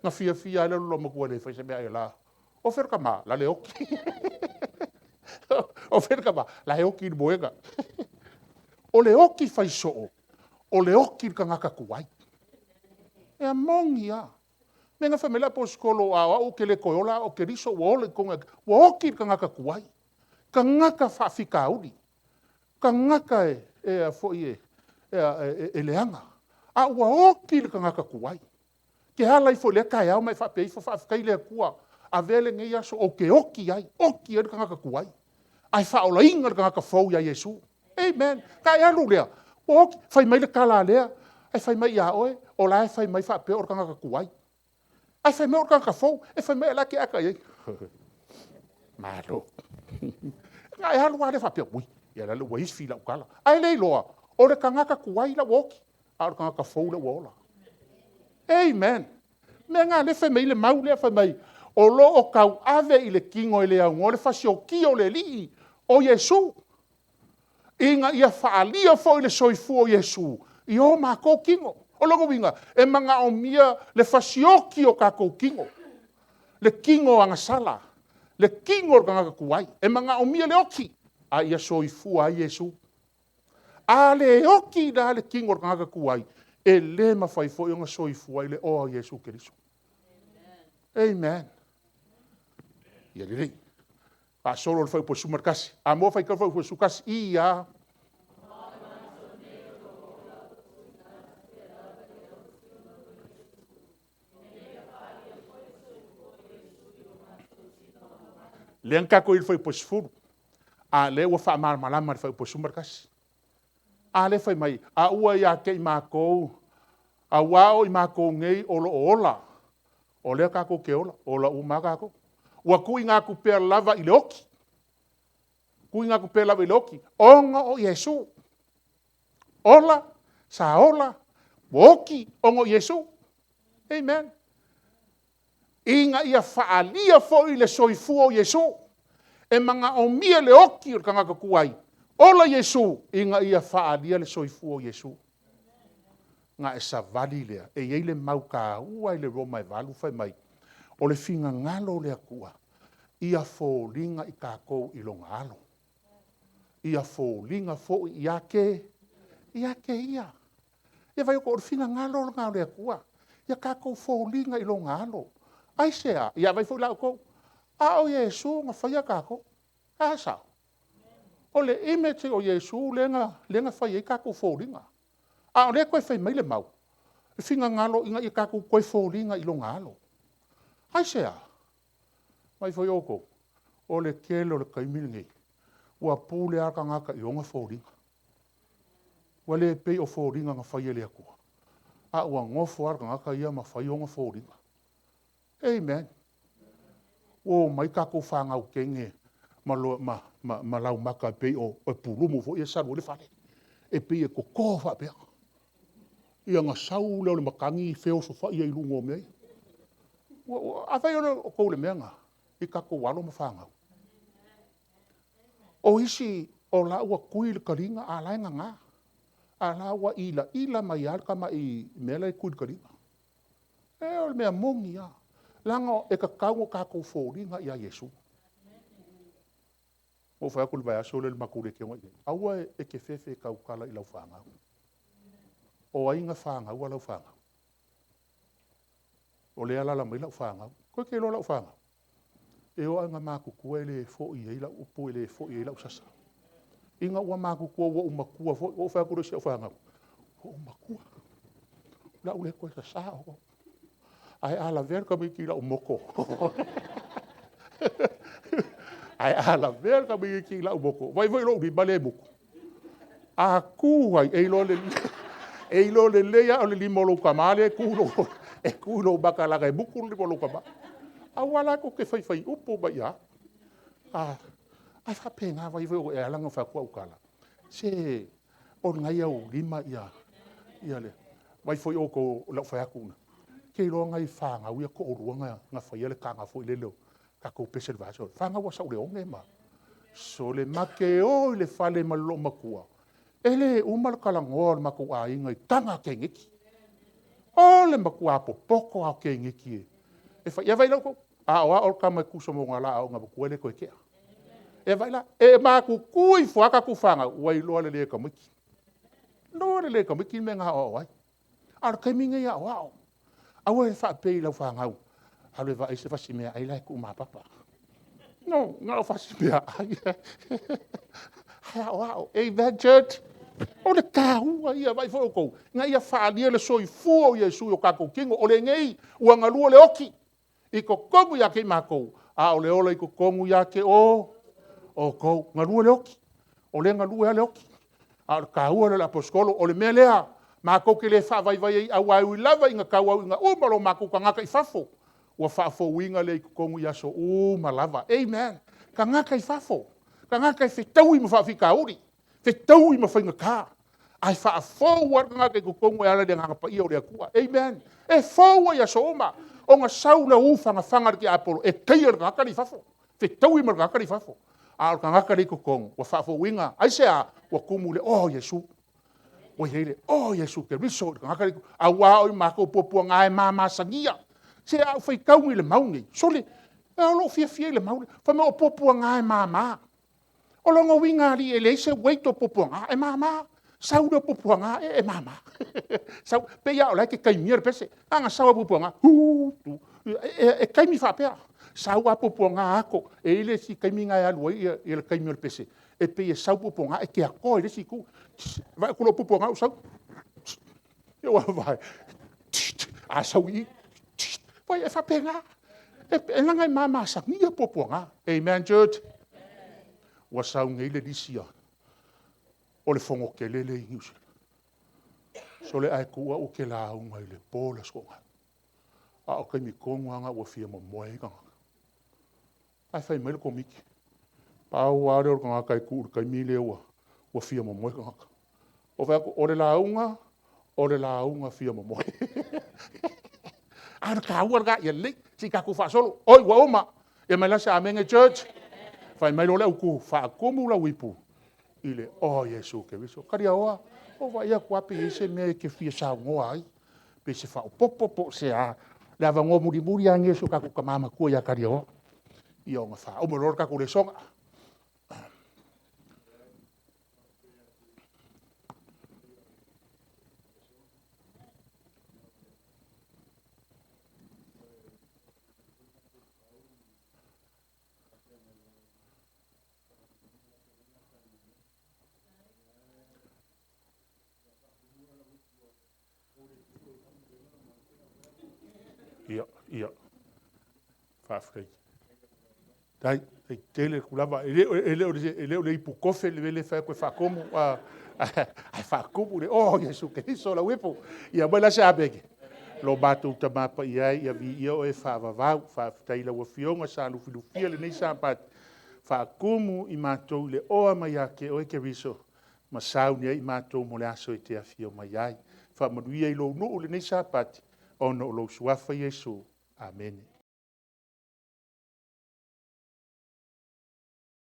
na fiafia lava le loomatua e le faia se mea, ae la, o fea le tama? O lale e oti. O fea le tama? O la e oti i le moega. O le oti fai soo, o le oti i le tagata tuai. E moni lava. O le mea lena na fai mai ai le aposetolo, a o au ou te le toe ola, a o Keriso ua ola i totonu ia te au. Ua oti le tagata tuai, tagata faafitauli, tagata e leaga, a ua oti le tagata tuai. E te ala ifo i lea taeao ma e faapea ifo, faafetai i le Atua, avea lenei aso ou te oti ai, oti ai le tagata tuai, ae faaolaina le tagata fou ia Iesu. Amen. Ona e alu lea ua oti. Fai mai le tala a lea, ae fai mai ia oe o la e fai mai faapea o le tagata tuai, ae fai mai o le tagata fou. E fai mai a o la e te ata i ai. Malo. Ona e alu lava lea faapea, ui, ia o lale ua ifi lau tala. Ae le iloa, o le tagata tuai la e ua oti, a o le tagata fou la e ua ola. Amen. O le mea lena o lea e fai mai ai le mau lea, fai mai, o lo o tauave i le tino e le aunoa le fasiotia o le Alii o Iesu. Ina ia faaalia foi le soifua o Iesu i o matou tino. O lona uiga, e manaomia le fasioki o tatou tino, le tino agasala, le tino o le tagata tuai. E manaomia le oti, a ia soifua ai Iesu. A le oti la le tino o le tagata tuai, e le mafai foi ona soifua ai le oa o Iesu Keriso. Amen. Ia lelei, faasolo i le fuaiupu 11. Amoa faitau le fuaiupu 11. Ia. Lea na tatou i i le fuaiupu 10, a o lea ua faamalamalama i le fuaiupu 11. A lea e fai mai, a ua ia te i matou, aua o i matou nei o lo o ola, o lea tatou te ola, ola uma lava tatou. Ua tuuina atu pea lava i le oti, tuuina atu pea lava i le oti ona o Iesu. Ola, sa ola, ua oti ona o Iesu. Amen. Ina ia faaalia foi le soifua o Iesu. E manaomia le oti o le tagata tuai, ola Iesu ina ia faaalia le soifua o Iesu. Ona e savali lea, e i ai le mau taua i le Roma e 8 fai mai, o le finagalo o le Atua, ia foliga i tatou i lona alo. Ia foliga foi ia te Ia. Ia vaai atu o le finagalo lena o le Atua, ia tatou foliga i lona alo. Aisea? Ia vaai foi la outou, a o Iesu na faia tatou. A sao? O le image o Iesu lea na fai ai o tatou foliga. A o lea e toe fai mai le mau, e finagalo ina ia tatou toe foliga i lona alo. Aisea? Vaai foi outou, o le tele o le taimi lenei, ua pule lava le tagata i ona foliga. Ua le pei o foliga na fai e le Atua. A ua nofo lava le tagata ia ma fai ona foliga. Amen. Ua omai tatou fanau teine ma laumata e pei o pulumu foi ia e salu ai le fale, e pei e toto faapea. Ia ona sau lea o le matagi feosofai ai i luga o mea ia. Afai o outou i le mea lena i tatou alo ma fanau. O isi o la ua tui le taliga a o la e nana. A o la ua ilaila mai lava le tamai mea la e tui i le taliga. E o le mea moni lava, leaga e tatau ona tatou foliga ia Iesu. Na ou fai atu i le vaiaso lea i le matou leitioga i inei, aua e te fefe e tautala i lau fanau. O ai na fanauina lau fanau? O lea e alaala mai lau fanau. Tou te iloa lau fanau? E oo lava ina matutua e le foi i ai lau upu e le foi i ai lau sasa. Ina ua matutua ua ou matua foi, ou fai atu loa i si au fanau, ua ou matua, o le a ou le toe sasa outou. Ae a lavea le tamaititi i lau moto, ae a lavea le tamaititi i lau moto, vaai foi i lou lima lea e mutu. A tu ai, e iloa lelei lava o le lima o lou tama lea e tu i lou mata leaga e mutu le lima o lou tama. Aua la tou te faifai upu mai ia au. Ae faapena, e ala ona fai atu au tala, se o lena e i ou lima ia le… Vaai foi outou i lau fai atu, ou te iloa nai fanau ia e toalua na faia le taga foi lele, tatou pese i le vaiaso talu ai, fanau a Sauleone ma… Sole, ma te o i le fale ma le loomatua, e le uma le talanoa a le matou aiga i taga a teineiti. O le matua popoto lava o teineiti e fai. Ia vaai la outou, a o au o le tama e tusa ma ona la a oo ina matua e le toe tea. Ia vaai la, e matutua ifo lava tatou fanau, ua iloa lelei e tamaiti, iloa lelei e tamaiti le mea na aoao ai. A o le taimi lenei aoao, aua e faapea i lau fanau, alu e vaai se fasi meaai la e tuumapapa. No, na o fasi meaai ae aoao. Amen church? O le taua ia, vaai foi outou, ina ia faaalia le soifua o Iesu i o tatou tino. O lenei ua galue le oti i totonu ia te i matou, a o le ola i totonu ia te outou. Galue le oti, o lea e galue lava le oti. A o le taua lea o le aposetolo. O le mea lea, matou te le faavaivai ai, aua e ui lava ina tauau ina uma lo matou tagata i fafo, ua faafouina lea i totonu i aso uma lava. Amen. Tagata i fafo, tagata e fetaui ma faafitauli, fetaui ma faigata, ae faafou lava le tagata i totonu e ala i le Agaga Paia o le Atua. Amen. E fou lava i aso uma, ona sau lea o u fagafaga a le tiapolo e taia le tagata lea i fafo, fetaui ma le tagata la i fafo. A o le tagata lea e i totonu, ua faafouina. Aisea? Ua tumu i le o Iesu. Ua i ai le o Iesu Keriso i le tagata lea, aua o matou puapuaga e mamasania. Se a ou faitau nei i le mau lenei, sole, e a lou fiafia i le mau lea, fai mai o puapuaga e mama. O lona uiga alii e leai se weight o puapuaga, e mama. Sau lea o puapuaga e mama. Sau, pei lava o la e te taimia le pese. A na sau lava puapuaga, tu, e taimi faapea. Sau lava puapuaga ato, e i ai le isi taimi lena e alu ai le taimi o le pese, e pei e sau puapuaga e te atoa i le isi itu. Vaai atu loa o puapuaga ou sau. A sau i i, e faapena. Leaga e mamasania puapuaga. Amen church? Ua sau nei le lisi o le fonotele lea i Niu Sila. Sole ae tu au ou te lauga i le po le Aso Toonai, a o le taimi tonu lava lena ua fia momoe ai tagata. Ae fai mai le Komiti, pau lava lea o le tagata e tu i le taimi lea ua fia momoe tagata. Ou fai atu, o le lauga, o le lauga fia momoe. A o le taua lena, ia lelei, se i tatou faasolo. Oi ua uma, fai mai la se amene church. Fai mai loa le autu, faatumu lau ipu i le o Iesu Keriso. Taliaoa, ua ou vaai atu lava pe i ai se mea e te fia saunoa ai, pe se faaopoopo po o se a. O le avanoa mulimuli lava lenei o si o tatou tama matua ia Taliaoa, ia ona faauma loa lea o le tatou lesona. Ia, faafetai. Faafetai tele atu lava. E le o le ipu kofe le mea lea e fai atu e faatumu, ae faatumu i le o Iesu Keriso lau ipu. Ia aumai la se amene. Lo matou Tama Paia e, ia viia Oe faavavau. Faafetai i lau Afioga sa lufilufia lenei Sapati, faatumu i matou i le oa mai ia te Oe Keriso ma sauni ai matou mo le aso e te afio mai ai. Faamanuia i lou nuu i lenei Sapati ona o lou Suafa Iesu. Amene.